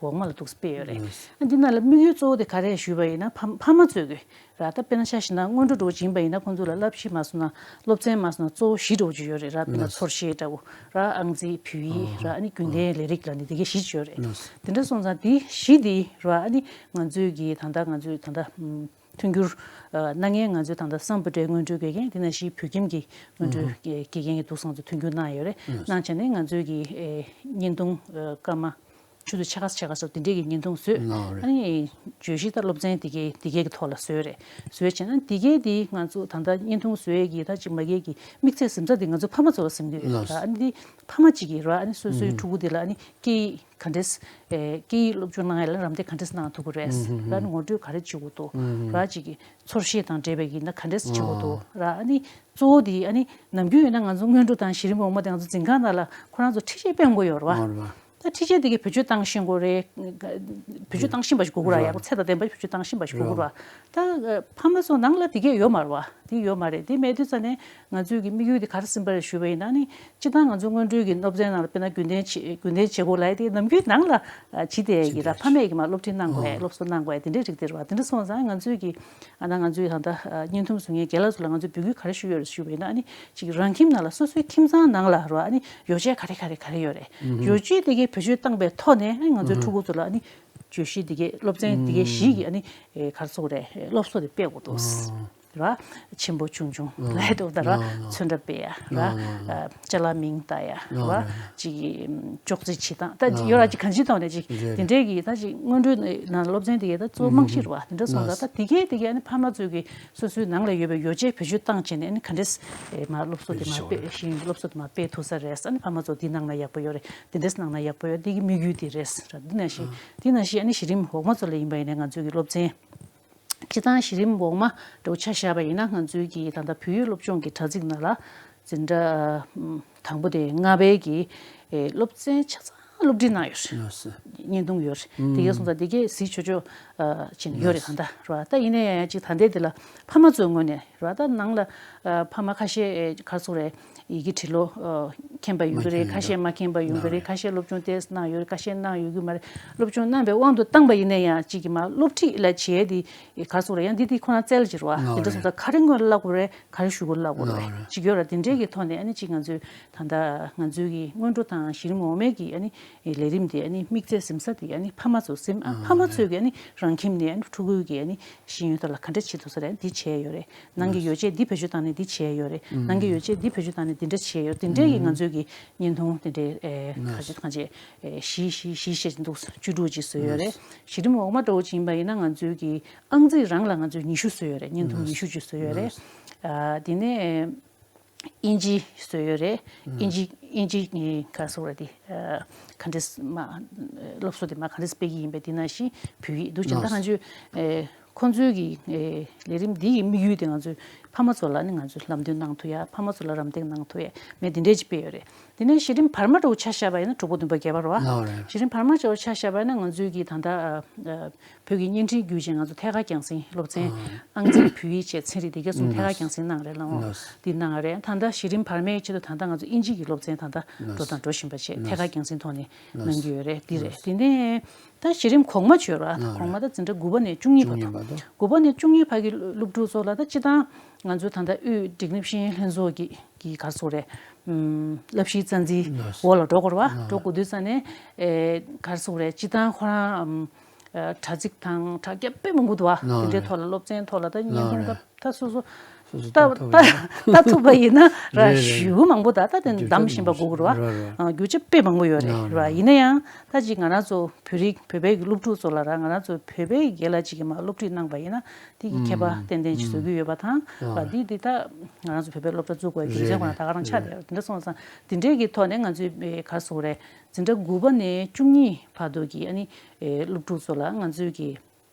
འོག་མ་ལ་འདུག་སྤེལ་ཡོད་རེད། ཨ་འདི་ནང་ལ་དམིགས་ཡུལ་གཙོ་བོ་དེ་ག་རེ་ཞུས་པ་ཡིན་ན་ཕ་ཕ་མ་ཚོས་གི་ར་ད་དཔེར་ན་ཆ་བཞག་ན་སྔོན་འགྲོ་འདྲ་བོ་ཅིག་ཡིན་པ་ཡིན་ན་ཁོང་ཚོ་ལ་བསླབ་གཞི་མ་སོང་ན་སློབ་ཚན་མ་སོང་ན་གཙོ་བོ་བཞི་འདྲ་བོ་ཅིག་ཡོད་རེད་ར། དཔེར་ན་ཚོར་ཤེས་འདྲ་བོ་ར་ཨང་རྩིས་བོད་ཡིག་ར་ཨ་ནི་རྒྱུན་ལྡན་ལས་རིགས་ལ་ནི་དེ་གའི་བཞི་ཅིག་ཡོད་རེད། དེ་འདྲ་སོང་ཙང་དེ་བཞི་དེ་ར་ཨ་ནི་ང་ཚོའི་གི་ད་ལྟ་ང་ཚོའི་ད་ལྟ་མཐུན་འགྱུར་གནང་མཁན་ང་ཚོའི་ད་ལྟ་སམ་བྷོ་ཊའི་སྔོན་འགྲོའི་དགེ་རྒན་དེ་ནང་བཞིན་བོད་ཁྱིམ་གྱི་སྔོན་འགྲོའི་དགེ་རྒན་གྱི་འདུག་སེ་ང་ཚོ་མཐུན་འགྱུར་གནང་ཡོད་རེད། གནང་བྱས་ནས་ང་ཚོའི་གི་བརྙན་ཐུང་སྐར་མ་ཆུ་ཚོད་ཕྱེད་ཀ་ཕྱེད་ཀ་ཙམ་དེ་འདྲས་ཀྱི་བརྙན་ཐུང་བཟོས། ཨ་ནི་བརྗོད་གཞི་ད་སློབ་ཚན་དེ་གའི་དེ་གའི་གི་ཐོག་ལ་བཟོས་རེད། བཟོས་བྱས་ན་དེ་གའི་དེ་ང་ཚོ་ད་ལྟ་བརྙན་ཐུང་བཟོ་ཡས་ཀྱི་ད་ཅིག་མ་གའི་གི་དམིགས་ཚད་གཟིམ་ཚ་དེ་ང་ཚོ་ཕ་མ་ཚོ་ལ་གཟིམ་གི་ཡོད་རེད། ཨ་ནི་དེ་ཕ་མ་གཅིག་གིས་ར་ཨ་ནི་སོ་སོའི་ཕྲུ་གུ་དེ་ལ་ཨ་ནི་སྐད་ཡིག་ག་འདྲས་སྐད་ཡིག་སློབ་སྦྱོང་གནང་ཡ་ལ་རམ་འདེགས་ག་འདྲས་གནང་ཐུབ་ཀྱི་རེད། ར་ཨ་ནི་ངོ་སྤྲོད་ག་རེ་བྱེད་དགོས་འདུག་ར་གཅིག་གི་ཚོར་ཤེས་དང་འབྲེལ་བའི་ཡིན་ན་ག་འདྲས་བྱེད་དགོས་འདུག་ར་ཨ་ནི་གཙོ་བོ་དེ་ཨ་ནི་ནམ་རྒྱུན་ཡིན་ན་ང་ཚོ་སྔོན་འགྲོ་དང་གཞི་རིམ་འོག་མ་དེ་ང་ཚོ་འཛིན་ཁང་ནང་ལ་ཁོ་རང་ཚོ་འཁྲིད་བཤད་སྤེལ་དགོས་ཡོད་རེད་བ། ད་འཁྲིད་བཤད་དེ་གའི་བེད་སྤྱོད་བཏང་ཤེས་དགོས་རེད། བེད་སྤྱོད་བཏང་ཤེས་པ་ཞིག་དགོས་ཀྱི་རེད། ཡག་པོ་ཚད་དང་ལྡན་པ་བེད་སྤྱོད་བཏང་ཤེས་པ་ཞིག་དགོས་ཀྱི་རེད་བ། ད་ཕ་མ་ཚོ་ནང་ལ་དེ་གས་ཡོད་མ་རེད་བ། དེ་ཡོད་མ་རེད། དེ་མེད་དུས་ཙ་ནས་ང་ཚོའི་གི་དམིགས་ཡུལ་དེ་ག་རེ་ཟིན་པ་རེད་ཞུས་པ་ཡིན་ན་ནི་སྤྱིར་བཏང་ང་ཚོ་སྔོན་འགྲོའི་གི་སློབ་ཚན་ནང་ལ་དཔེར་ན་རྒྱུན་ལྡན་བྱེད་རྒྱུན་ལྡན་བྱེད་སྒོ་ལབ་ཡ་དེ་ནམ་རྒྱུན་ནང་ལ་བྱེད་བསྡད་ཡ་གི་ར། ཕ་མས་གི་མར་སློབ་ཁྲིད་གནང་དགོས་ཡ་སློབ་གསོ་གནང་དགོས་ཡ་དེ་འདྲའི་རིགས་དེ་རེད་བ། དེ་འདྲ་སོང་ཙང་ང་ཚོའི་གི་ཨ་ན་ང་ཚོའི་ད་ལྟ་བརྙན་ཐུང་བཟོ་མཁན་རྒན་ལགས་ཚོ་ལ་ང་ཚོས་འབོད་སྐུལ་ག་རེ་ཞུ་ཡོད་རེད་ཞུས་པ་ཡིན་ན་ཨ་ནི་ཅིག་རང་ཁྱིམ་ནང་ལ་སོ་སོའི་ཁྱིམ་ཚང་ནང་ལ་ར་ཨ་ནི་ཡོ་བྱད་ག་རེ་ག་རེ་ག་རེ་ཡོད་རེད། ཡོ་བྱད་དེ་གའི་བེད་སྤྱོད་བཏང་པའི་ཐོག་ནས་ཨ་ནི་ང་ཚོའི་ཕྲུ་གུ་ཚོ་ལ་ཨ་ནི་བརྗོད་གཞི་དེ་གའི་སློབ་ཚན་དེ་གའི་གཞི་གི་ཨ་ནི་ག་རེ་ཟེར་དགོས་རེད། སློབ་གསོ་དེ་སྤེལ་དགོས་འདུག་ར། ཆེན་པོ་ཆུང་ཆུང་ལས་འགྲོ་ད་ར་ཚོན་ཁྲ་སྤེལ་ཡ་ར། ཅ་ལག་མིང་བཏགས་ཡ་ར། ཅིག་གི་ཅོག་ཙེ་བྱེད་སྟངས་ད་ཡོད་ར། ཅིག་གང་ཅིའི་ཐོག་ནས་ཅིག་དེ་འདྲའི་གི་ད་ཅིག་སྔོན་འགྲོའི་ནང་སློབ་ཚན་དེ་གའི་ད་གཙོ་བོ་རྨང་གཞི་རེད་བ། དེ་འདྲ་སོང་ཙང་ད་དེ་གའི་དེ་གའི་ཨ་ནི་ཕ་མ་ཚོས་གི་སོ་སོའི་ནང་ལ་ཡོད་པའི་ཡོ་བྱད་བེད་སྤྱོད་བཏང་བྱས་ནས་ཨ་ནི་ག་འདྲས་མར་སློབ་གསོ་དེ་མར་སྤེལ་ཤེས་ཡོན་སློབ་གསོ་དེ་མར་སྤེལ་ཐུབ་ས་རེད། ཨ་ནི་ཕ་མ་ཚོ་འདི་གནང་ན་ཡག་པོ་ཡོད་རེད། དེ་འདྲས་གནང་ན་ཡག་པོ་ཡོད། འདི་གི་དམིགས་ཡུལ་དེ་རེད་ར། འདི་ནང་བཞིན་འདི་ནང་བཞིན་ཨ་ནི་གཞི་རིམ་འོག་མ་ཚོ་ལ་ཡིན་པ་ཡིན་ན་ང་ཚོའི་གི་སློབ་ཚན་སྤྱིར་བཏང་གཞི་རིམ་འོག་མ་འདྲ་བོ་ཆ་བཞག་པ་ཡིན་ན་ང་ཚོའི་གི་ད་ལྟ་བོད་ཡིག་སློབ་སྦྱོང་གི་དྲ་ཚིགས་ནང་ལ་འཛིན་གྲྭ་དང་པོ་དེ་ལྔ་པའི་གི་སློབ་ཚན་ཆ་ཚང་སློབ་ཁྲིད་གནང་ཡོད་རེད། བརྙན་ཐུང་ཡོད་རེད། དེ་གས་སོང་ཙང་དེ་གས་གཟིགས་ཆོག་ཆོག་བྱས་ནས་ཡོད་རེད། ད་ལྟ་རེད་བ། ད་ཡིན་ན་ཡང་ཅིག་ད་ལྟའི་དེ་ལ་ཕ་མ་ཚོའི་ངོས་ནས་རེད་བ། ད་ནང་ལ་ཕ་མ་ཁ་ཤས་ག་རེ་ཟེར་དགོས་རེད། ཡི་གེ་འབྲི་ཀློག་མཁྱེན་པ་ཡོང་གི་རེད། ཁ་ཤས་མ་མཁྱེན་པ་ཡོང་གི་རེད། ཁ་ཤས་སློབ་སྦྱོང་ཏོག་ཙམ་གནང་ཡོད་རེད། ཁ་ཤས་གནང་ཡོད་ཀྱི་མ་རེད། སློབ་སྦྱོང་གནང་བའི་དབང་དུ་བཏང་པ་ཡིན་ན་ཡང་ཅིག་གི་མ་སློབ་ཁྲིད་ལ་བྱས་དེ་ག་རེ་ཟེར་དགོས་རེད། ཡང་འདི་དེ་ཁོ་རང་རྩལ་ཅིག་རེད་བ། དེ་འདྲ་སོང་ཙང་ག་རེ་སྔོན་ལ་བསླབ་དགོས་རེད། ག་རེ་གཞུག་གུ་བསླབ་དགོས་རེད་ཅིག་ཡོད་ར། དེ་འདྲའི་གི་ཐོག་ནས་ཨ་ནི་ཅིག་ང་ཚོའི་ད་ལྟ་ང་ཚོའི་གི་སྔོན་འགྲོ་དང་གཞི་རིམ་འོག་མའི་གི་ཨ་ནི་ལས་རིམ་དེ་ཨ་ནི་དམིགས་ཚད་ཟིན་ས་དེ་ཨ་ནི་ཕ་མ་ཚོ་ཟིན། ཨ་ཕ་མ་ཚོས་གི་ཨ་ནི་རང་ཁྱིམ་ནས་ཨ་ནི་ཕྲུ་གུའི་གི་ཨ་ནི་ཤེས་ཡོན་ཐོག་ལ་ག་འདྲ་བྱེད་ཐུབ་ས་རེད། འདི་བྱས་ཡོད་རེད། ནང་གི་ཡོ་བྱད་འདི་བེད་སྤྱོད་བཏང་ནས་འདི་བྱས་ཡོད་རེད། ནང་གི་ཡོ་བྱད་འདི་བེད་སྤྱོད་བཏང་ནས་འདི་འདྲ་བྱས་ཡོད། དེ་འདྲའི་གི་ང་ཚོའི་གི་བརྙན་ཐུང་དེ་འདྲའི་ག་ཅི་གང་ཅི་བཞི་བཞི་བཞི་བྱས་འདུག་བཅུ་དྲུག་ཅིག་བཟོས་ཡོད་རེད། གཞི་རིམ་འོག་མ་འདྲ་བོ་ཅིག་ཡིན་པ་ཡིན་ན་ང་ཚོའི་གི་ཨང་རྩིས་རང་ལ་ང་ཚོས་ཉི་ཤུ་བཟོས་ཡོད་རེད། བརྙན་ཐུང་ཉི་ཤུ་ཅིག་བཟོས་ཡོད་རེད། དེ་ནས་དབྱིན་ཇི་བཟོས་ཡོད་རེད། དབྱིན་ཇི་དབྱིན་ཇི་ག་རེ་ཟེར་དགོས་རེད། དེ་ག་འདྲས་མ་སློབ་གསོ་དེ་མ་ག་འདྲས་སྤེལ་གྱི་ཡིན་པས། དེ་ནང་བཞིན་བོད་ཡིག་འདུག་ཅིང་ད་ང་ཚོས་ཁོང་ཚོའི་གི་ལས་རིམ་འདི་ཡི་དམིགས་ཡུལ་དེ་ང་ཚོས་ཕ་མ་ཚོ་ལ་ནི་ང་ཚོས་ལམ་སྟོན་གནང་ཐུབ་ཡ། ཕ་མ་ཚོ་ལ་རམ་འདེགས་གནང་ཐུབ་ཡ་མེད་དེ་འདྲས་ཅིག་སྤེལ་ཡོད་རེད། དེ་ནས་གཞི་རིམ་བར་མ་འདྲ་བོ་ཆ་བཞག་པ་ཡིན་ན་དྲུག་པ་བདུན་པ་བརྒྱད་པ་རེད་བ། གཞི་རིམ་བར་མ་འདྲ་བོ་ཆ་བཞག་པ་ཡིན་ན་ང་ཚོའི་གི་ད་ལྟ་བོད་ཀྱི་བརྙན་འཕྲིན་བརྒྱུད་བྱས་ང་ཚོ་ཐད་ཀར་རྒྱང་སྲིང་སློབ་ཚན་ཨང་རྩིས་བོད་ཡིག་བཅས་ཚན་རིག་དེ་ག་གསུམ་ཐད་ཀར་རྒྱང་སྲིང་གནང་རེད་ལ། འོ་འདི་གནང་རེད། ད་ལྟ་གཞི་རིམ་བར་མའི་ཆེད་དུ་ད་ལྟ་ང་ཚོ་དབྱིན་ཇི་གི་སློབ་ཚན་ད་ལྟ་འགྲོ་དང་འགྲོ་བཞིན་པ་བྱས་ཐད་ཀར་རྒྱང་སྲིང་ཐོག་ནས་གནང་གི་ཡོད་རེད། འདི་རེད། དེ་ནས་ ད་གཞི་རིམ་གོང་མ་བྱོས་ར། ཨ་གོང་མ་ད་འཛིན་གྲྭ་དགུ་པ་ནས་བཅུ་གཉིས་བར་དུ། བཅུ་གཉིས་བར་དུ། དགུ་པ་ནས་བཅུ་གཉིས་བར་གྱི་སློབ་ཕྲུག་ཚོ་ལ་ད་སྤྱི་བཏང་ང་ཚོ་ད་ལྟ་དབུས་སྒྲིག་ནིབ་ཤིང་ལྷན་ཚོགས་ཀྱི་གི་ག་རེ་ཟེར་དགོས་རེད། ཨུམ། བསླབ་གཞིའི་རྩ་འཛིན་ལགས། འོག་ལ་འགྲོ་དགོས་རེད་བ། ལགས། འགྲོ་དགོས་དུས་ཙ་ནས་ཨེ་ག་རེ་ཟེར་དགོས་རེད། སྤྱི་བཏང་ཁོ་རང་ཨམ། ཨ་དྲ་ཚིགས་དང་དྲ་རྒྱ་དཔེ་མང་པོ་འདུག་བ། ལགས། དེ་འདྲའི་ཐོག་ལ་སློབ་ཚན་ཐོག་ལ་ད་བརྙན་ཐུང་ད་ལགས། ད་སོ་སོ། སོ་སོ་ལྟ་ལྟ་ཐུབ་པ་ཡིན་ན། ལྟ་ཐུབ་པ་ཡིན་ན་ར། རེད་རེད། ཞེ་པོ་མང་པོ་ད་ལྟ་དེ་རྒྱུ་ཆ་བདམས་ཤེས་པ་དགོས་ཀྱི་རེད་བ། རེད་རེད། ཨ་རྒྱུ་ཆ་དཔེ་མང་པོ་ཡོད་རེད། ལགས་རེད་བ། ལགས། ཡིན་ན་ཡང་ད་ཅིག་ང་རང་ཚོ་བོད་རིགས་བོད་པའི་གི་སློབ་ཕྲུག་ཚོ་ལ་ར། ང་རང་ཚོ་བོད་པའི་སྒེར་ལ་ཅིག་གི་མ་སློབ་ཁྲིད་གནང་པ་ཡིན་ན་དེ་གི་ཁྱད་པར་ཨུམ་ཏན་ཏན་ཅིག་བཟོ་གི་ཡོད་པ་དང་། ཨུམ། ར། ཨ་འདི་འདི་ད་ང་རང་ཚོ་བོད་པའི་སློབ་གྲྭ་བཙུགས་དགོས་གི་རེད་ཆ་ཁོ་རང་རེད། ད་ག་རང་ཆགས་རེད། བསྡད་ཡོད། དེ་འདྲ་སོང་ཙང་དེ་འདྲའི་གི་ཐོག་ནས་ང་ཚོའི་ག་རེ་ཟེར་དགོས་རེད། འཛིན་གྲྭ་དགུ་པ་ནས་བཅུ་གཉིས་བར་དུ་གི་ཨ་ནི་ཨེ་སློབ་ཕྲུག་ཚོ་ལ་ང་ཚོའི་གི་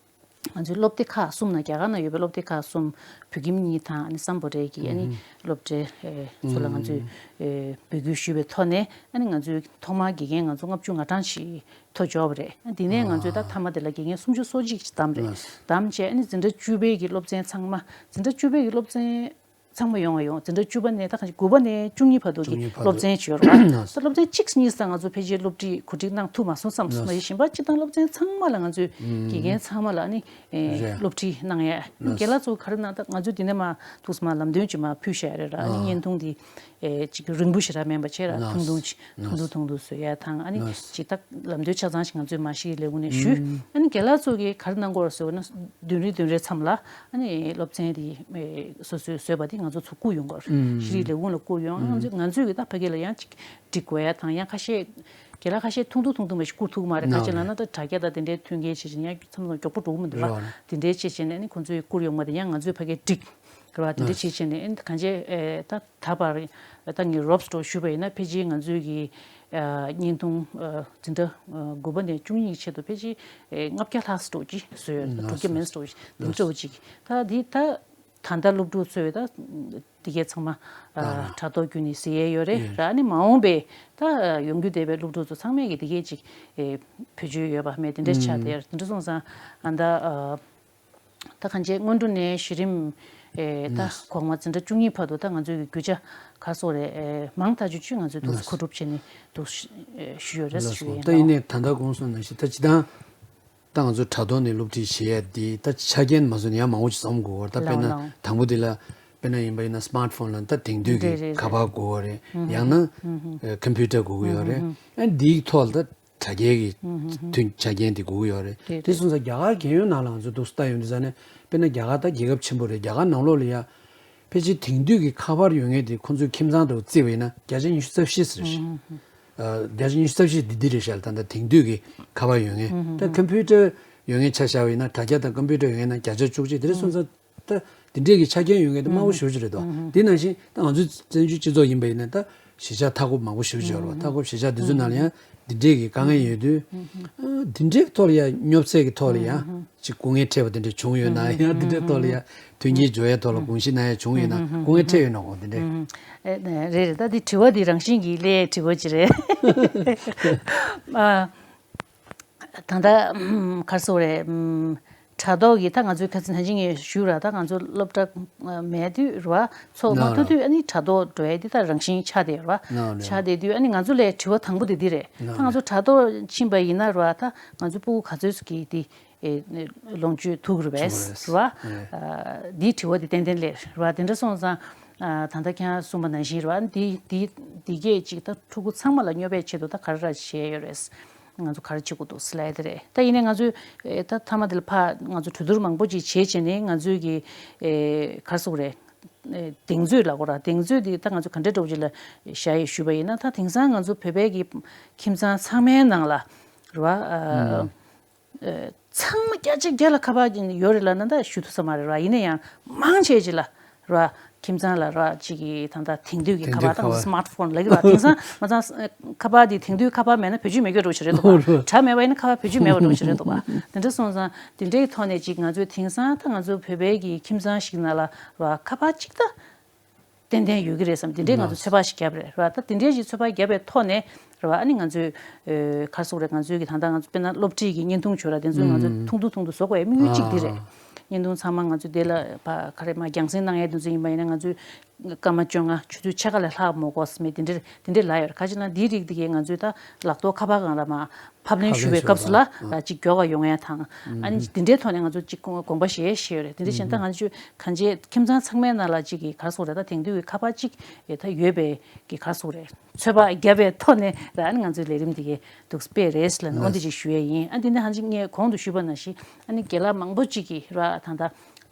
ང་ཚོའི་སློབ་སྡེ་ཁག་གསུམ་ནང་། རྒྱ་གར་ནང་ཡོད་པའི་སློབ་སྡེ་ཁག་གསུམ། བོད་ཁྱིམ་གཉིས་དང་ཨ་ནི་སམ་བྷོ་ཊའི་གི་ཨ་ནི་ཨུམ་སློབ་གྲྭའི་ཨེ་ཚོ་ལ་ང་ཚོས་ཨུམ་ཨེ་འབོད་སྐུལ་ཞུས་པའི་ཐོག་ནས། ཨ་ནི་ང་ཚོའི་ཐོག་མར་དགེ་རྒན་ང་ཚོ་ལྔ་བཅུ་ང་གྲངས་ཤིག་ཐོ་འབྱོར་བ་རེད། ཨ་དེ་ནས་ང་ཚོས་ད་ཨ་མཐའ་མ་དེ་ལ་དགེ་རྒན་སུམ་ཅུ་སོ་གཅིག་ཅིག་བདམས་རེད། ལགས། བདམས་བྱས་ཨ་ནི་འཛིན་གྲྭ་བཅུ་པའི་གི་སློབ་ཚན་ཚང་མ། འཛིན་གྲྭ་བཅུ་པའི་གི་སློབ་ཚན་ཚང་མ་ཡོང་བ་ཡོང་། འཛིན་གྲྭ་བཅུ་པ་ནས་ད་གང་ཞིག་དགུ་པ་ནས་བཅུ་གཉིས་བར་དུ་བཅུ་གཉིས་བར་དུ་སློབ་ཚན་ཅིག་ཡོད་རེད་བ། ད་སློབ་ཚན་གཅིག་གཉིས་སུ་ང་ཚོ་ཕལ་ཆེར་སློབ་ཁྲིད་གོ་སྒྲིག་གནང་ཐུབ་མ་སོང་བསམ་སོང་། མ་ཡིན་གཞན་པ་སྤྱིར་བཏང་སློབ་ཚན་ཚང་མ་ལ་ང་ཚོས་དགེ་རྒན་ཚང་མ་ལ་ཨ་ནི་ཨེ་སློབ་ཁྲིད་གནང་ཡ། རྒན་ལགས་ཚོ་ག་རེ་གནང་། ད་ང་ཚོས་དེ་ནས་མར་ཐུགས་སུ་མར་ལམ་སྟོན་ཅིག་མར་ཕུལ་བཞག་ཡོད་རེད་ར། ཨ་ནི་བརྙན་ཐུང་འདི་ཨེ་ཅིག་རིང་པོ་ཞེ་དྲག་མིན་པ་བྱས་ར། ཐུང་ཐུང་ཅིག་ཐུང་ཐུང་ཐུང་ཐུང་བཟོ་ཡ་དང་། ཨ་ནི་ཅིག་ད་ལམ་སྟོན་ཆ་ཚང་ཞིག་ང་ཚོས་མ་གཞི་ལས་ཁུངས་ནས་ཞུས། ཨ་ནི་རྒན་ལགས་ཚོ་གིས་ག་རེ་གནང་གི་ཡོད་རེད་ཟེར་བ་ན། བདུན་རེ་བདུན་རེ་མཚམས་ལ་ཨ་ནི་སློབ་ཚན་དེ་སོ་སོས་བཟོས་པ་དེ་ང་ཚོ་ཚུར་བསྐུར་ཡོང་གི་ཡོད་རེད། ཤེས་རིག་ལས་ཁུངས་ལ་བསྐུར་ཡོང་། ང་ཚོས་ང་ཚོས་གི་ད་ཕ་གི་ལ་ཡང་ཅིག་སྒྲིག་དགོས་ཡ་དང་། ཡང་ཁ་ཤས་རྒན་ལགས་ཁ་ཤས་ཐུང་ཐུང་ཐུང་ཐུང་བ་ཞིག་བསྐུར་ཐུབ་ཀྱི་མ་རེད། ག་རེ་བྱས་ལབ་ན་ད་དྲ་རྒྱ་དང་དེ་འདྲའི་མཐུན་རྐྱེན་བྱས་བྱས་ནས་ཡང་མཚམས་མཚམས་མགྱོགས་པོ་འགྲོ་གི་མི་འདུག་བ། དེ་འདྲའི་བྱས་བྱས་ནས་ཨ་ནི་ཁོང་ཚོས་བསྐུར་ཡོང་བ་དེ་ཡང་ང་ཚོས་ཕ་གིར་སྒྲིག་རེད་བ། དེ་འདྲ་བྱས་བྱས་ནས་ཨ་ནི་གང་ཅི་ཨེ་ད་ད་བར་ད་ངས་རོབ་སི་ཊོ་ཞུས་པ་ཡིན་ན། ཕལ་ཆེར་ང་ཚོའི་གི་ཨ་བརྙན་ཐུང་ཨ་འཛིན་གྲྭ་ཨ་དགུ་པ་ནས་བཅུ་གཉིས་ཀྱི་ཆེད་དུ་ཕལ་ཆེར་ཨེ་ལྔ་བརྒྱ་ལྷག་ཙམ་ཅིག་བཟོས་ཡོད། དྲུག་བརྒྱ་མིན་ཙམ་ཅིག་དེ་འདྲ་ཅིག་ད་འདི་ད་ད་ལྟ་སློབ་ཕྲུག་ཚོས་ད་འདི་གའི་ཚང་མ་ཨ་དྲ་ཐོག་བརྒྱུད་ནས་གཟིགས་ཡས་ཡོད་རེད་ར། ཨ་ནི་མ་འོངས་པའི་ད་ཡོང་རྒྱུ་བསྡད་པའི་སློབ་ཕྲུག་ཚོ་ཚང་མས་གི་འདི་གའི་ཅིག་ཨེ་བེད་སྤྱོད་ཡོད་པ་མེད་དེ་འདྲ་ཆགས་བསྡད་ཡོད་རེད། དེ་འདྲ་སོང་ཙང་ཨ་ད་ཨ། ད་གང་ཅི་སྔོན་འགྲོ་ནས་གཞི་རིམ་ཨེ་ད་གོང་མ་འཛིན་གྲྭ་བཅུ་གཉིས་བར་དུ་ད་ང་ཚོའི་གི་རྒྱུ་ཆ་ག་རེ་ཟེར་དགོས་རེད། ཨེ་མང་ཐག་ཆོད་ཅིག་ང་ཚོས་འདུག་མཁོ་སྒྲུབ་བྱས་ནས་འདུག་ཞུས་ཡོད་རེད་ཞུ་ཡས་ཡིན། ད་ཡིན་ནའི་ད་ལྟ་གོང་གསུངས་ནང་བཞིན་ད་སྤྱིར་བཏང་ད་ང་ཚོ་དྲ་ཐོག་ནས་སློབ་ཁྲིད་བྱེད་ཡས་འདི་ད་ཆ་རྐྱེན་མ་བཟོ་ནས་ཡང་མང་པོ་ཅིག་འཛོམས་དགོས་པ་རེད། ད་དཔེར་ན་ལའོ་ལའོ། དང་པོ་འདི་ལ་དཔེར་ན་ཡིན་པ་ཡིན་ན་སི་མཱར་ཊི་ཕོན་ལ་ད་དེང་དུས་ཀྱི་རེད་རེད་ཁ་པར་དགོས་པ་རེད། ཡང་ན་ཨེ་ཁམ་པུ་ཊར་དགོས་ཀྱི་ཡོད་རེད། ཨ་འདིའི་ཐོག་ལ་ད་དྲ་རྒྱའི་གི་མཐུན་ཆ་རྐྱེན་དེ་དགོས་ཀྱི་ཡོད་རེད། དེ་སོང་ཙང་རྒྱ་གར་རྒྱལ་ཡོངས་ནང་ལ་ང་ཚོ་འདུག་སེ་ལྟ་ཡོང་དུས་ཙ་ནས་དཔེར་ན་རྒྱ་གར་ད་རྒྱལ་ཁབ་ཆེན་པོ་རེད། རྒྱ་གར་ནང་ལོགས་ལ་ཡ་ཕལ་ཆེར་དེང་དུས་ཀྱི་ཁ་པར་ཡོད་མཁན་དེ་ཁོང་ཚོའི་ཁྱིམ་ཚང་དུ་བརྩིས་པ་ཡིན་ན་བརྒྱ་ཆ་ཉི་ཤུ་རྩ་བཞི་ཟེར་ཞིག་ཨ་བརྒྱ་ཆ་ཉི་ཤུ་རྩ་བཞི་འདི་འདི་རེད་ཤག་ད་ལྟ་དེང་དུས་ཀྱི་ཁ་པར་ཡོད་མཁན། ད་ཁམ་པུ་ཊར་ཡོད་མཁན་ཆ་བཞག་པ་ཡིན་ན་དྲ་རྒྱ་དང་ཁམ་པུ་ཊར་ཡོད་མཁན་ན་བརྒྱ་ཆ་བཅུ་གཅིག་དེ་རེད། སོང་ཙང་ད་འདི་འདྲས་ཀྱི་ཆ་རྐྱེན་ཡོད་མཁན་དེ་དམའ་བོ་ཞེ་པོ་ཅིག་རེད་དོ། དེ་ནང་བཞིན་ད་ང་ཚོའི་བཙན་བྱོལ་སྤྱི་ཚོགས་ཡིན་པ་ཡིན་ན་ད་གཞིས་ཆགས་མཐའ་འཁོབ་མང་པོ་ཞེ་པོ་ཅིག་ཡོད་རེད་བ། མཐའ་འཁོབ་གཞིས་ཆགས་དེ་ཚོའི་ནང་ལ་ཡང་འདི་འདྲས་ཀྱི་དཀའ་ངལ་ཡོད་དུས་ཨ་འདི་འདྲས་ཐོག་ལ་ཡང་སྙོབ་ཚད་ཀྱི་ཐོག་ལ་ཡང་ཅིག་སྐུ་ངལ་འཕྲད་པ་དེ་འདྲས་བྱུང་ཡོད་ན་ཡང་འདི་འདྲས་ཐོག་ལ་ཡང་མཐུན་རྐྱེན་སྦྱོར་ཡའི་ཐོག་ལ་དགོངས་གཞི་གནང་ཡ་བྱུང་ཡོད་ན་སྐུ་ངལ་འཕྲད་ཡོད་ན་གོ་འདི་འདྲས། ཨེ་རེད་རེད། ད་འདི་དྲི་བ་འདི་རང་བཞིན་གྱིས་སླེབས་དྲི་བ་ཅིག་རེད། ཨ། ད་ལྟ་ཨམ་ག་རེ་ཟེར་དགོས་རེད། ཨམ་དྲ་ཐོག་གི་ད་ང་ཚོའི་ཁ་སང་ད་གིན་ངས་ཞུས་ར། ད་ང་ཚོ་སློབ་གྲྭ་མེད་དུས་རེད་བ། ཚོགས་མ་ཐུབ་དུས་ཨ་ནི་དྲ་ཐོག་འགྲོ་ཡ་འདི་ད་རང་བཞིན་ཆགས་བསྡད་ཡོད་རེད་བ། ཆགས་བསྡད་དུས་ཨ་ནི་ང་ཚོ་ལ་དྲི་བ་དང་པོ་དེ་འདི་རེད། ད་ང་ཚོ་དྲ་ཐོག་ཕྱིན་པ་ཡིན་ན་རེད་བ། ད་ང་ཚོ་ཕྲུ་གུ་ག་ཚོད་ཅིག་གིས་འདི་ཨེ་ལོངས་སྤྱོད་ཐུབ་ཀྱི་རེད་པས་རེད་བ། ཨ་འདིའི་དྲི་བ་འདི་ཏན་ཏན་སླེབས་རེད་བ། དེ་འདྲ་སོང་ཙང་ཨ་ད་ལྟ་ཁྱེད་རང་གསུངས་པ་ནང་བཞིན་རེད་བ། འདི་འདི་འདི་གས་ཅིག་ད་ཕྲུ་གུ་ཚང་མ་ལ་སྙོབ་པའི་ཆེད་དུ་ད་ག་རེ་ར་བྱས་ཡོད་རེད། ང་ཚོ་ག་རེ་བྱེད་དགོས་འདུག་ཟེར་ལབ་ཡ་དེ་རེད། ད་ཡིན་ནའི་ང་ཚོས་ཨེ་ད་མཐའ་མ་དེ་ལ་ཕར་ང་ཚོ་གྲོས་བསྡུར་མང་པོ་ཅིག་བྱས་བྱས་ནས་ང་ཚོའི་གི་ཨེ་ག་རེ་ཟེར་དགོས་རེད། ཨེ་གདེང་ཚོད་ལབ་དགོས་ར། གདེང་ཚོད་དེ་ད་ང་ཚོ་ག་འདྲ་འདྲ་བོ་ཅིག་ལ་བཞག་ཡོད་ཞུས་པ་ཡིན་ན། ད་དེང་སང་ང་ཚོ་བོད་པའི་གི་ཁྱིམ་ཚང་ཚང་མའི་ནང་ལ་རེད་བ། ཨ། ཨ་ཚང་མ་བརྒྱ་ཆ་བརྒྱ་ལ་ཁ་པར་ཡོད་རེད་ལབ་ན་ད་ཞུ་ཐུབ་ས་མ་རེད་ར། ཡིན་ན་ཡང་མང་ཆེ་ཅིག་ལ་ར་ཁྱིམ་ཚང་ལ་ར་ཅིག་གི་ད་ལྟ་དེང་དུས་ཀྱི་ཁ་པར་དང་སི་མཱར་ཊི་ཕོན་ལབ་ཀྱི་ར། དེང་སང་མ་ཚང་ཁ་པར་འདི་དེང་དུས་ཁ་པར་མེད་ན་བེད་སྤྱོད་མེད་མཁན་འདྲ་བོ་ཞིག་རེད་འདུག་བ། དྲ་མེད་པ་ཡིན་ན་ཁ་པར་བེད་སྤྱོད་མེད་པ་འདྲ་བོ་ཞིག་རེད་འདུག་བ། དེ་འདྲ་སོང་ཙང་དེ་འདྲའི་ཐོག་ནས་ཅིག་ང་ཚོས་དེང་སང་ད་ང་ཚོ་བོད་པའི་གི་ཁྱིམ་ཚང་ཞིག་ནང་ལ་ར་ཁ་པར་གཅིག་ད་ཏན་ཏན་ཡོད་ཀྱི་རེད་བསམ། དེ་འདྲའི་ང་ཚོ་ལགས། ཚོད་དཔག་ཞིག་བརྒྱབ་རེད་ར། ད་དེ་འདྲའི་ཞིག་ཚོད་དཔག་བརྒྱབ་པའི་ཐོག་ནས་རེད་བ། ཨ་ནི་ང་ཚོས་ཨེ་ག་རེ་ཟེར་དགོས་རེད། ང་ཚོའི་གི་ད་ལྟ་ང་ཚོ་དཔེར་ན་སློབ་ཁྲིད་ཀྱི་བརྙན་ཐུང་བྱོས་ར། དེ་ཚོ་ང་ཚོས་ཨུམ། ཐུང་ཐུང་ཐུང་ཐུང་བཟོ་དགོས་ཡ་དམིགས་ཡུལ་གཅིག་འདི་རེད། ཨ། བརྙན་ཐུང་ཚང་མ་ང་ཚོས་དེ་ལ་ཕ་ག་རེ་མ་རྒྱང་སྲིང་གནང་ཡ་དེ་ཚོ་ཡིན་པ་ཡིན་ན་ང་ཚོས་སྐར་མ་བཅོ་ལྔ་ཆུ་ཚོད་ཕྱེད་ཀ་ལས་ལྷག་མ་དགོས་ཟེར་མེད་དེ་འདྲ་དེ་འདྲ་ལབ་ཡོད་རེད། ག་ཅི་ན་འདིའི་རིགས་དེ་གས་ང་ཚོས་ད་ལག་ཐོག་ཁ་པར་སྒང་ལ་མ་ ཕབ་ལེན་ཞུ་བའི་སྐབས་སུ་ལ་ཅིག་མགྱོགས་པ་ཡོང་ཡ་དང་། ཨ་ནི་འདི་འདྲའི་ཐོག་ནས་ང་ཚོ་ཅིག་དགོངས་པ་བཞེས་བཞེས་ཡོད་རེད། དེ་འདྲ་བྱས་ན་ད་ང་ཚོས་གང་ཅི་ཁྱིམ་ཚང་ཚང་མའི་ནང་ལ་ཅིག་གི་ག་རེ་ཟེར་དགོས་རེད། ད་དེང་དུས་ཀྱི་ཁ་པར་ཅིག་ད་ཡོད་པའི་གི་ག་རེ་ཟེར་དགོས་རེད། ཚོད་དཔག་བརྒྱབ་པའི་ཐོག་ནས་ར། ཨ་ནི་ང་ཚོའི་ལས་རིམ་འདི་གའི་འདུག་སྤེལ་རེད་ལབ་ནས་འོ་འདི་ཅིག་ཞུ་ཡས་ཡིན། ཨ་འདི་ནི་ཧ་ཅང་ངས་གོང་དུ་ཞུས་པ་ནང་བཞིན་ཨ་ནི་རྒན་ལགས་མང་པོ་ཅིག་གིས་ར་ད་ལྟ་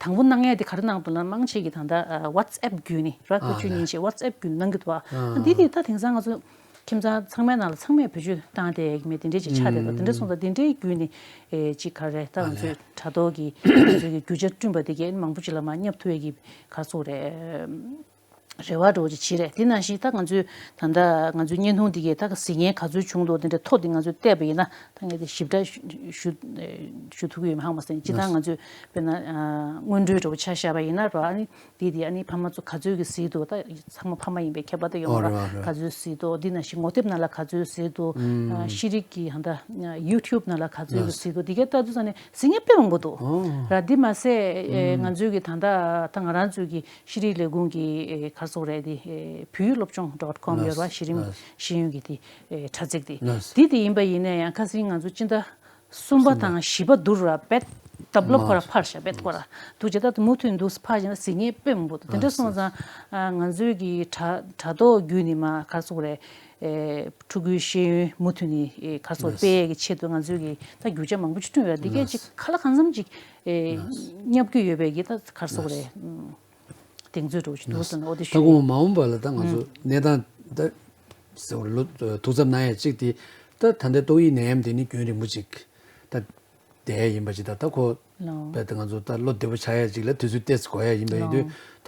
དང་པོ་གནང་ཡས་དེ་ག་རེ་གནང་འདུག་ལབ་ན། མང་ཆེ་གིས་ད་ལྟ་ཨ་WhatsApp་བརྒྱུད་ནས་ར། བཀའ་ཆོས་ཉིན་བྱེད་WhatsApp་བརྒྱུད་ནས་གནང་གི་འདུག་ཨ། ཨ་འདི་དེ་ད་དེང་སང་ང་ཚོ་ཁྱིམ་ཚང་ཚང་མའི་ནང་ལ་ཚང་མས་བེད་སྤྱོད་བཏང་བསྡད་ཡས་ཀྱི་མེད་དེ་འདྲས་ཅིག་ཆགས་བསྡད་འདུག་དེ་འདྲས་སོང་ཙང་དེ་འདྲའི་བརྒྱུད་ནས་ཨེ་ཅིག་ག་རེ་ད་ང་ཚོའི་དྲ་ཐོག་གི་ང་ཚོའི་གི་རྒྱུ་ཆ་བསྐྲུན་པ་དེ་གས་མང་པོ་ཅིག་ལ་མར་བསྙབ་ཐུབ་ཡས་ཀྱི་ག་རེ་ཟེར་དགོས་རེད། རེ་བ་འདྲ་བོ་ཅིག་བྱས་རེད། དེ་ནང་བཞིན་ད་ང་ཚོའི་ད་ལྟ་ང་ཚོའི་བརྙན་ཐུང་འདི་གས་ད་གཟིགས་མཁན་ག་ཚོད་བྱུང་འདུག་དེ་འདྲའི་ཐོ་འདི་ང་ཚོས་བལྟས་པ་ཡིན་ན་ད་ངས་དེ་ཞིབ་ཕྲ་ཞུ་ཞུ་ཞུ་ཐུབ་ཀྱི་ཡོད་མ་ཧ་མ་སེང་། སྤྱིར་བཏང་ང་ཚོས་དཔེར་ན་སྔོན་འགྲོའི་འདྲ་བོ་ཆ་བཞག་པ་ཡིན་ན་ར། ཨ་ནི་འདི་དེ་ཨ་ནི་ཕ་མ་ཚོ་ག་ཚོད་ཀྱིས་གཟིགས་འདུག་ད་ཚང་མ་ཕ་མ་ཡིན་པའི་ཁྱད་པར་ད་ཡོད་མ་རེད། ག་ཚོད་གཟིགས་འདུག་འདི་ནང་བཞིན་ངོ་དེབ་ནང་ལ་ག་ཚོད་གཟིགས་འདུག་ཤེས་རིག་གི་ད་ལྟ་YouTube་ནང་ལ་ག་ཚོད་ཀྱིས་གཟིགས་འདུག་འདི་གས་ལྟ་དུས་ཙང་ནས་གཟིགས་མཁན་དཔེ་མང་པོ་འདུག་ར། འདི་མ་ཟད་ང་ཚོའི་གི་ད་ལྟ་ད་ང་རང་ཚོའི་གི་ཤེས་རིག་ལས་ཁུངས་ཀྱི་ཨེ་ག་རེ་ཟེར་དགོས་རེད། དེ་ཨེ་བོད་ཡིག་སློབ་སྦྱོང་dot com་ཡོད་རེད་བ། གཞི་རིམ་ཤེས་ཡོན་གྱི་དེ་ཨེ་དྲ་ཚིགས་དེ། དེ་དེ་ཡིན་པ་ཡིན་ན་ཡང་ཁ་སང་ང་ཚོ་སྤྱི་ཟླ་གསུམ་པ་དང་བཞི་པ་བསྡུར་ར་བེད་ཏབ་ལོ་ཁོ་ར་འཕར་ཤག་བེད་ཁོ་ར་འདུག་བྱས་ད་མུ་མཐུད་འདུག་འཕར་བྱས་ན་གཟིགས་མཁན་དཔེ་མང་པོ་འདུག་དེ་འདྲ་སོང་ཙང་ང་ཚོའི་གི་དྲ་དྲ་ཐོག་བརྒྱུད་ནས་མར་ག་རེ་ཟེར་དགོས་རེད། ཨེ་ཕྲུ་གུའི་ཤེས་ཡོན་མུ་མཐུད་ནས་ཨེ་ག་རེ་ཟེར་དགོས་རེད། སྤེལ་ཡས་ཀྱི་ཆེད་དུ་ང་ཚོའི་གི་ད་རྒྱུ་ཆ་མང་པོ་ཅིག་བསྐྲུན་ཡོད་ར། འདི་གས་ཅིག་ག་ལ་གང་འཚམ་ཅིག་ཨེ་བསྙབ་ཀྱི་ཡོད་པའི་གི་ད་ག་རེ་ཟེར་དགོས་རེད། གདེང་ཚོད་འདྲ་བོ་ཞིག་འདུག་ཟེར་ན་འོ་དེ་ད་ཞུ་གི་ཡིན། དགོང་མ་འོངས་པ་ལ་ད་ང་ཚོ་གནས་སྟངས་ད་ཟེར་བ་ལོ་ཐུགས་འཚབ་གནང་ཡ་གཅིག་དེ་ད་ད་ལྟའི་ཏོག་དབྱིབས་ནད་ཡམས་དེ་ནི་རྒྱུན་རིང་པོ་ཅིག་ད་བསྡད་ཡ་ཡིན་པ་ཅིག་ད་ད་ཁོ་ལོ་རྦད་དེ་ང་ཚོ་ད་བློ་བདེ་པོ་ཆགས་ཡ་ཅིག་ལ་དུས་ཚོད་ཏོག་ཙམ་འགོར་ཡ་ཡིན་པ་ཡིན་དུས། ད་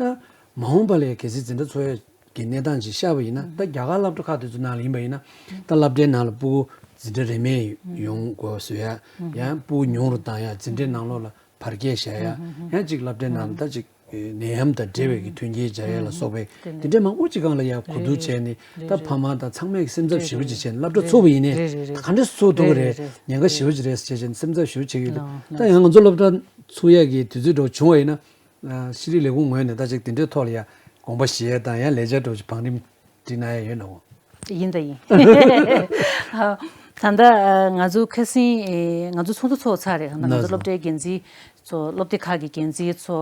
མ་འོངས་པ་ལ་ཡ་གལ་སྲིད་འཛིན་གྲྭ་ཚོགས་ཡ་གི་གནས་སྟངས་ཅིག་ཤར་བ་ཡིན་ན། ད་རྒྱ་གར་སློབ་གྲྭ་ཁག་དེ་ཚོ་ནང་ལ་ཡིན་པ་ཡིན་ན་ད་སློབ་གྲྭའི་ནང་ལ་ཕྲུ་གུ་འཛིན་གྲྭ་རིན་མེད་ཡོང་དགོས་བཟོ་ཡ། ཡང་ཕྲུ་གུ་ཉུང་རུ་བཏང་ཡ། འཛིན་གྲྭའི་ནང་ལོགས་ལ་བར་ཁྱད་བཞག་ཡ། ཡང་ཅིག་སློབ་གྲྭའི་ནང་ལ་ད་ཅིག་ནད་ཡམས་དང་འབྲེལ་བའི་གི་མཐུན་རྐྱེན་སྦྱར་ཡ་ལ་སོགས་པའི་དེ་འདྲའི་མང་པོ་ཅིག་སྒང་ལ་ཡ་གོ་བསྡུར་བྱས་ནས། ད་ཕ་མ་དང་ཚང་མས་སེམས་འཚབ་ཞེ་པོ་ཅིག་བྱས་ནས་སློབ་གྲྭ་ཚུགས་པ་ཡིན་ནའི་ད་ག་འདྲས་ཚུགས་ཐུབ་ཀྱི་རེད། ཉེན་ཁ་ཞེ་པོ་ཅིག་རེད་ཟེར་བྱས་ནས་སེམས་འཚབ་ཞེ་པོ་བྱེད་ཀྱི་ཡོད། ད་ཡང་ང་ཚོ་སློབ་གྲྭ་ཚུགས་ཡ་གི་དུས་ཚོད་འདྲ་བོ་བྱུང་བ་ཡིན་ན། ཤེས་རིག་ལས་ཁུངས་ངོས་ནས་ད་ཅིག་དེ་འདྲའི་ཐོག་ལ་ཡ་དགོངས་པ་བཞེས་ཡ་དང་། ཡང་ལས་འཆར་འདྲ་བོ་ཅིག་བང་རིམ་སྒྲིག་གནང་ཡ་ཡོད་ན་འོ། ཡིན་ད་ཡིན། ད་ལྟ་ང་ཚོ་ཁ་སང་ང་ཚོ་ཚོགས་འདུ་ཚོགས་ཚར་རེད། ད་ང་ཚོ་སློབ་གྲྭའི་འགན་འཛིན་ཚོ་སློབ་སྡེ་ཁག་གི་འགན་འཛིན་ཚོ་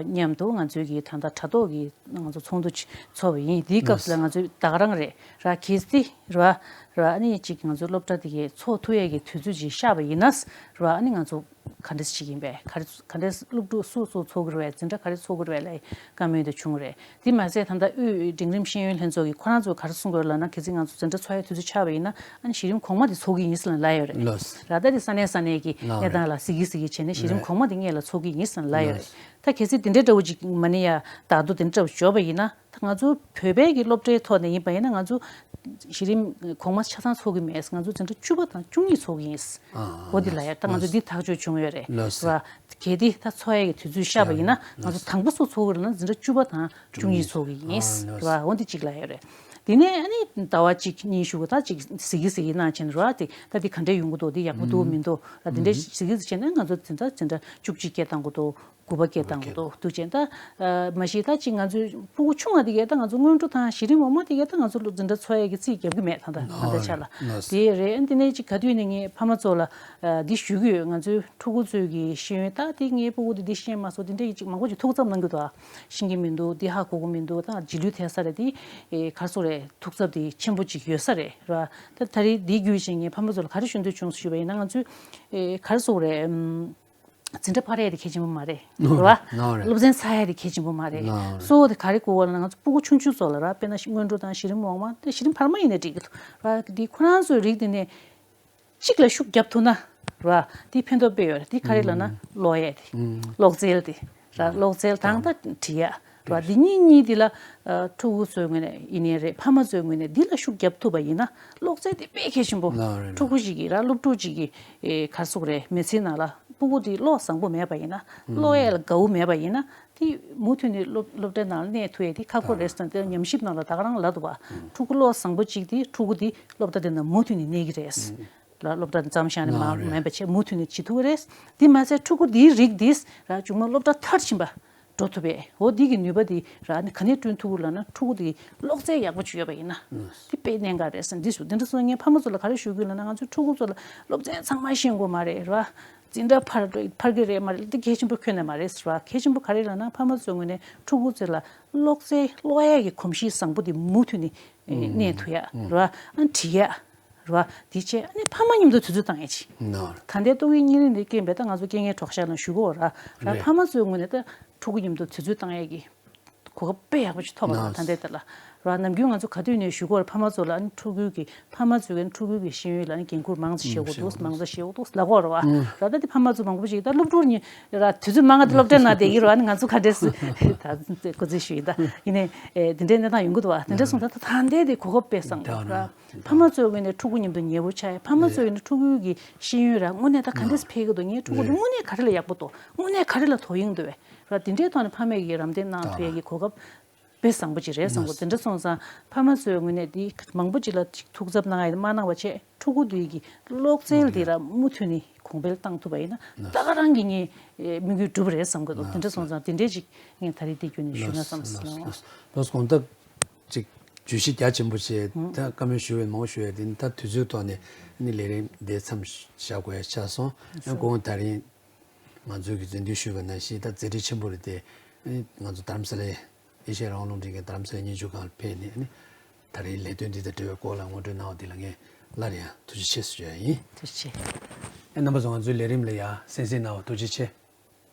མཉམ་དུ་ང་ཚོའི་གི་ད་ལྟ་དྲ་ཐོག་གི་ང་ཚོ་ཚོགས་འདུ་ཅིག་ཚོགས་པ་ཡིན། དེའི་སྐབས་སུ་ལ་ང་ཚོས་ད་ག་རང་རེད་ར། གལ་སྲིད་ར་ར་ཨ་ནི་ཅིག་ང་ཚོ་སློབ་གྲྭ་དེ་གའི་ཚོགས་ཐུབ་ཡས་ཀྱི་དུས་ཚོད་ཅིག་ཤར་བ་ཡིན་ན་ར། ཨ་ནི་ང་ཚོ་ག་འདྲས་ཅིག་ཡིན་པས། ག་རེ་ག་འདྲས་སློབ་ཕྲུག་སུ་སུ་ཚོགས་ཀྱི་རེད་པས། འཛིན་གྲྭ་ག་རེ་ཚོགས་ཀྱི་རེད་པས་ལབ་བཀའ་མོལ་དེ་བྱུང་རེད། དེ་མ་ཟད་ད་ལྟ་དབུས་འབྲིང་རིམ་ཤེས་ཡོན་ལྷན་ཚོགས་ཀྱིས་ཁོ་རང་ཚོས་ག་རེ་གསུང་གི་ཡོད་ལབ་ན། གལ་སྲིད་ང་ཚོ་འཛིན་གྲྭ་ཚོགས་ཡའི་དུས་ཚོད་ཆགས་པ་ཡིན་ན་ཨ་ནི་གཞི་རིམ་གོང་མ་དེ་ཚོགས་ཀྱི་ཡིན་ཟེར་ལབ་ཡོད་རེད། ལགས་སོ། ར་ད་དེ་ས་གནས་ས་གནས་ཀྱི་ལགས་གནས་སྟངས་ལ་གཟིགས་ཀྱིན་གཟིགས་ཀྱིན་བྱས་ནས་གཞི་རིམ་གོང་མ་དེ་སྔོན་ལ་ཚོགས་ཀྱི་ཡིན་ཟེར་ལབ་ཡོད་རེད། ལགས་སོ། ད་གལ་སྲིད་དེ་འདྲའི་འདྲ་བོ་ཅིག་མ་ནི་ཡ་བརྡ་རྡོ་དེ་འདྲ་བོ་འབྱོར་བ་ཡིན་ན། ད་ང་ཚོ་བོད་པའི་གི་སློབ་གྲྭའི་ཐོག་ནས་ཡིན་པ་ཡིན་ན་ང་ཚོ་གཞི་རིམ་གོང་མ་ཆ་ཚང་ཚོགས་ཀྱི་མེད། ང་ཚོ་འཛིན་གྲྭ་བཅུ་པ་དང་བཅུ་གཉིས་ཚོགས་ཀྱི་ཡིན། ཨ་འོ་དེ་ལ་ཡ་ད་ང་ཚོ་འདི་ཐག་གཅོད་བྱུང་ཡོད་རེད། ལགས་སོ། ར་གལ་ཏེ་ད་ཚོགས་ཡས་ཀྱི་དུས་ཚོད་ཤར་བ་ཡིན་ན་ང་ཚོ་དང་པོ་སུ་ཚོགས་ཀྱི་རེད་ལབ་ན་འཛིན་གྲྭ་བཅུ་པ་དང་བཅུ་གཉིས་ཚོགས་ཀྱི་ཡིན། ཨ་ལགས་སོ། ར་འོ་འདི་གཅིག་ལ་ཡོད་རེད། དེ་ནས་ཨ་ནི་ཟླ་བ་གཅིག་གཉིས་གཞུག་གུ་ད་ཅིག་གཟིགས་ཀྱིན་གཟིགས་ཀྱིན་གནང་བྱས་ནས་ར་དེ་ད་འདི་ག་འདྲས་ཡོང་གི་འདུག་འདི་ཡག་པོ་འདུག་མི་འདུག་ར་དེ་འདྲས་གཟིགས་ཀྱིན་གཟིགས་ཀྱིན་བྱས་ནས་ང་ཚོ་འཛིན་གྲྭ་འཛིན་གྲྭ་བཅུ་གཅིག་སྐད་བཏང་དགོས་འདུག་དགུ་པ་སྐད་བཏང་དགོས་འདུག་འདུག་ཅེས། ད་མ་གཞི་ད་ཅིག་ང་ཚོའི་སྤུ་གུ་ཆུང་བ་དེ་གས་ད་ང་ཚོ་སྔོན་འགྲོ་དང་གཞི་རིམ་འོག་མ་དེ་གས་ད་ང་ཚོ་འཛིན་གྲྭ་ཚོགས་ཡས་ཀྱི་རྩིས་རྒྱབ་ཀྱི་མེད། ད་ད་ད་ལྟའི་ཆ་ལ་དེ་རེད། ཨ་འདི་ནས་ཅིག་ག་དུས་ནས་ངས་ཕ་མ་ཚོ་ལ་འདི་ཞུ་གི་ཡོད། ང་ཚོའི་ཕྲུ་གུ་ཚོའི་གི་ཤེས་ཡོན་ད་དེ་ངའི་སྤུ་གུ་དེ་འདི་ཤེས་མ་སོང་དེ་འདྲ་ཡི་ཅིག་མང་པོ་ཅིག་ཐུགས་འཚབ་གནང་གི་འདུག་ཤེས་ཀྱི་མི་འདུག་འདི་ཧ་གོ་གི་མི་འདུག་ད་རྗེས་ལུས་ཐེབས་ས་རེད། དེ་ག་རེ་ཟེར་དགོས་རེད། ཐུགས་འཚབ་དེ་ཆེན་པོ་ཅིག་ཡོད་ས་རེད་ར། ད་ད་རེས་འདི་བརྒྱུད་བྱས་ངས་ཕ་མ་ཚོ་ལ་ག་རེ་ཞུ་འདོད་བྱུང་ཞུས་པ་ཡིན་ན། ང་ཚོའི་ག་རེ་ཟེར་དགོས་རེད། འཛིན་གྲྭ་འཕར་ཡས་དེ་གལ་ཆེན་པོ་མ་རེད། རེད་བ། ནོ་རེད། སློབ་ཚན་ཚར་ཡས་དེ་གལ་ཆེན་པོ་མ་རེད། ནོ་རེད། གཙོ་བོ་དེ་ག་རེ་དགོས་པ་ལབ་ན་ང་ཚོ་སྤུ་གུ་ཆུང་ཆུང་ཚོ་ལ་ར། དཔེར་ན་སྔོན་འགྲོ་དང་གཞི་རིམ་འོག་མ་དེ་གཞི་རིམ་བར་མ་ཡིན་ན་འགྲིག་གི་འདུག་ར། དེ་ཁོ་རང་ཚོའི་རིགས་དེ་ནས་གཅིག་ལ་ཤུགས་རྒྱབ་ཐུབ་ན་ར་དེ་ཕན་ཐོགས་དཔེ་ཡོད་རེད། དེ་ག་རེ་ལབ་ན་ཀློག་ཡས་དེ། ཀློག་རྩལ་དེ་ར། ཀློག་རྩལ་དང་ད་འབྲི་ཡས་ར། འདི་གཉིས་གཉིས་འདི་ལ་ཕྲུ་གུ་ཚོའི་ངོས་ནས་ཡིན་ནའི་རེད། ཕ་མ་ཚོའི་ངོས་ནས་འདི་ལ་ཤུགས་རྒྱབ་ཐུབ་པ་ཡིན་ན་ཀློག་རྩལ་དེ་དཔེ་གལ་ཆེན་པོ། ཕྲུ་གུ་ཞིག་གིས་ར་སློབ་ཕྲུག་ཅིག་གིས་ག་རེ་ཟེར་དགོས་རེད། མི་ཚེའི་ནང་ལ་སྤུ་གུ་དེ་བློ་བཟང་པོ་མེད་པ་ཡིན་ན། ཀློག་ཡས་ལ་དགའ་བོ་མེད་པ་ཡིན་ན་དེ་མུ་མཐུད་ནས་སློབ་སློབ་གྲྭའི་ནང་ལ་གནས་ཐུབ་ཡས་དེ་ཁག་པོ་རེད་ཟེར་ནས་དེ་ཉམས་ཞིབ་ནང་ལ་ད་ག་རང་ལབ་འདུག་བ། ཕྲུ་གུ་བློ་བཟང་པོ་ཅིག་དེ་ཕྲུ་གུ་དེ་སློབ་གྲྭ་དེ་ནང་མུ་མཐུད་ནས་གནས་ཀྱི་རེད། ལ་སློབ་གྲྭ་ཙམ་བཞག་ནས་མ་མ་རེད། མིན་པ་བྱས་མུ་མཐུད་ནས་བྱེད་ཐུབ་ཀྱི་རེད། དེ་མ་ཟད་ཕྲུ་གུ་འདིའི་རིགས་འདིས་ར་མཇུག་མ་སློབ་གྲྭ་མཐར་ཕྱིན་པ་ འགྲོ་ཐུབ་པས། འོ་འདི་གི་ནུས་པ་འདི་ར་ནི་ག་ནས་བསྐྲུན་ཐུབ་ཀྱི་ལབ་ན། ཕྲུ་གུ་འདི་གློག་རྩལ་ཡག་པོ་ཅིག་ཡོད་པ་ཡིན་ན་འདི་དཔེ་གནད་འགག་རེད་ཟེར་འདི་ཞུ། འདི་འདྲ་སོང་ངས་ཕ་མ་ཚོ་ལ་ག་རེ་ཞུ་གི་ལབ་ན། ང་ཚོའི་ཕྲུ་གུ་ཚོ་ལ་སློབ་ཚན་ཚང་མ་ཤེས་དགོས་མ་རེད་ར། འཛིན་གྲྭ་འཕར་འཕར་གི་རེད་མ་རེད། འདི་གལ་ཆེན་པོ་ཁྱོན་ནས་མ་རེད་ཟེར་བ། གལ་ཆེན་པོ་ག་རེ་ལབ་ན། ཕ་མ་ཚོའི་ངོས་ནས་ཕྲུ་གུ་ཚོ་ལ་གློག་རྩལ་ཀློག་ཡས་ཀྱི་གོམས་གཤིས་བཟང་པོ་འདི་མུ་མཐུད་ནས་གནས་ཐུབ་ཡ་ར། ཨ་ནི་བྲིས་ཡ་ར། དེ་བྱས་ཨ་ནི་ཕ་མ་མཉམ་དུ་དུས་ཚོད་བཏང་ཡ་ཅིག་ད་ལྟའི་ཏོག་དབྱིབས་གཉན་རིམས་འདི་རྐྱེན་པས་ད་ང་ཚོ་རྐྱེན་ངན་གྲོགས་ཤག་ལ་ཞུ་གི་ཡོད་ར། ར་རེད། ཕ་མ་ཚོའི་ངོས་ནས་ད་ཕྲུ་གུ་མཉམ་དུ་དུས་ཚོད་བཏང་ཡས་ཀྱི་གོ་སྐབས་དཔེ་ཡག་པོ་ཅིག་ཐོབ་པ་རེད། ད་ལྟའི་ད་ལ་ར། ནམ་རྒྱུན་ང་ཚོ་ག་དུས་ནས་ཞུ་གི་ཡོད་ར། ཕ་མ་ཚོ་ལ་ཨ་ནི་ཕྲུ་གུའི་གི་ཕ་མ་ཚོས་ཨ་ནི་ཕྲུ་གུའི་གི་ཤེས་ཡོན་ལ་ཨ་ནི་འགན་ཁུར་མང་ཙམ་བཞེས་དགོས་འདུག་མང་ཙམ་བཞེས་དགོས་འདུག་ལབ་ཀྱི་ཡོད་ར་བ། ར་ད་དེ་ཕ་མ་ཚོ་མང་པོ་ཅིག་ད་སློབ་ཕྲུག་གཉིས་ར་དུས་ཚོད་མང་ང་དེ་སློབ་གྲྭའི་ནང་བསྡད་ཀྱི་ར་བ། ཨ་ནི་ང་ཚོ་ག་འདྲས་ད་གོ་ཚོད་ཞུ་ཡིན་ད། ཡིན་ནའི་ཨེ་དེ་འདྲའི་གནས་སྟངས་ཡོང་གི་འདུག་བ། དེ་འདྲ་སོང་ད་ད་ལྟའི་དེ་གོ་སྐབས་དཔེ་བཟང་པོ་ར། ཕ་མ་ཚོའི་ངོས་ནས་ཕྲུ་གུ་མཉམ་དུ་ཉལ་པོ་ཆགས་ཡ། ཕ་མ་ཚོའི་ངོས་ནས་ཕྲུ་གུའི་གི་ཤེས་ཡོན་ར་དངོས་གནས་ད་ག་འདྲས་འཕེལ་གི་འདུག་ངའི་ཕྲུ་གུ་དེ་དངོས་གནས་ག་རེ་ལ་ཡག་པོ་འདུག་དངོས་གནས་ག་རེ་ལ་དོ་དབྱིངས་འདུག་བས་ར། དེ་འདྲའི་ཐོག་ནས་ཕ་མས་ཀྱི་རམ་འདེགས་གནང་ཐུབ་ཡ་གི་གོ་སྐབས་དཔེ་བཟང་པོ་ཅིག་རེད་བསམ་གི། དེ་འདྲ་སོང་ཙང་ཕ་མ་ཚོའི་ངོས་ནས་དེ་མང་པོ་ཅིག་ལ་ཐུགས་འཚབ་གནང་ཡ་མ་གནང་བ་བྱས། ཕྲུ་གུ་དེ་གི་གློག་རྩལ་དེ་ར་མུ་མཐུད་ནས་གོང་འཕེལ་བཏང་ཐུབ་པ་ཡིན་ན་ད་ག་རང་གི་ངའི་དམིགས་ཡུལ་འགྲུབ་རེད་བསམ་གི་འདུག་དེ་འདྲ་སོང་ཙང་དེ་འདྲའི་ཅིག་ངས་ད་རེས་དེ་བརྒྱུད་ནས་ཞུས་ན་བསམ་སོང་། ལགས་སོ། དགོངས་དག་ཅིག་བརྗོད་གཞི་རྒྱ་ཆེན་པོ་བྱས། ད་བཀའ་མོལ་ཞུ་བའི་མང་པོ་ཞུ་ཡ་དེ་ནི་ད་དུས་ཚོད་ཐོག་ནས་ནི་ལས་རིམ་དེ་མཚམས་བཞག་དགོས་ཡ་ཆགས་སོང་། ཡང་གོང་ད་རིང་ང་ཚོས་ཀྱི་མཛད་དུས་ཞུས་པ་ནང་བཞིན་ད་མཛད་རིམ་ཆེན་པོ་རེད་དེ། ང་ཚོ་རྡ་རམ་ས་ལའི་ཨེ་ཤེ་ཡ་རང་དབང་རླུང་འཕྲིན་གྱི་རྡ་རམ་ས་ལའི་སྙན་ཞུ་ཁང་ལ་ཕེབས་ནས་ནི་ད་རིང་ལས་དོན་འདི་དང་འབྲེལ་བའི་སྐོར་ལ་ངོ་སྤྲོད་གནང་བ་འདི་ལ་ངས་སླར་ཡང་ཐུགས་རྗེ་ཆེ་ཞུ་ཡ་ཡིན། ཐུགས་རྗེ་ཆེ། ཨེ་རྣམ་པ་ཚོ་ང་ཚོའི་ལས་རིམ་ལ་ཡ་གསན་གཟིགས་གནང་བ་ཐུགས་རྗེ་ཆེ།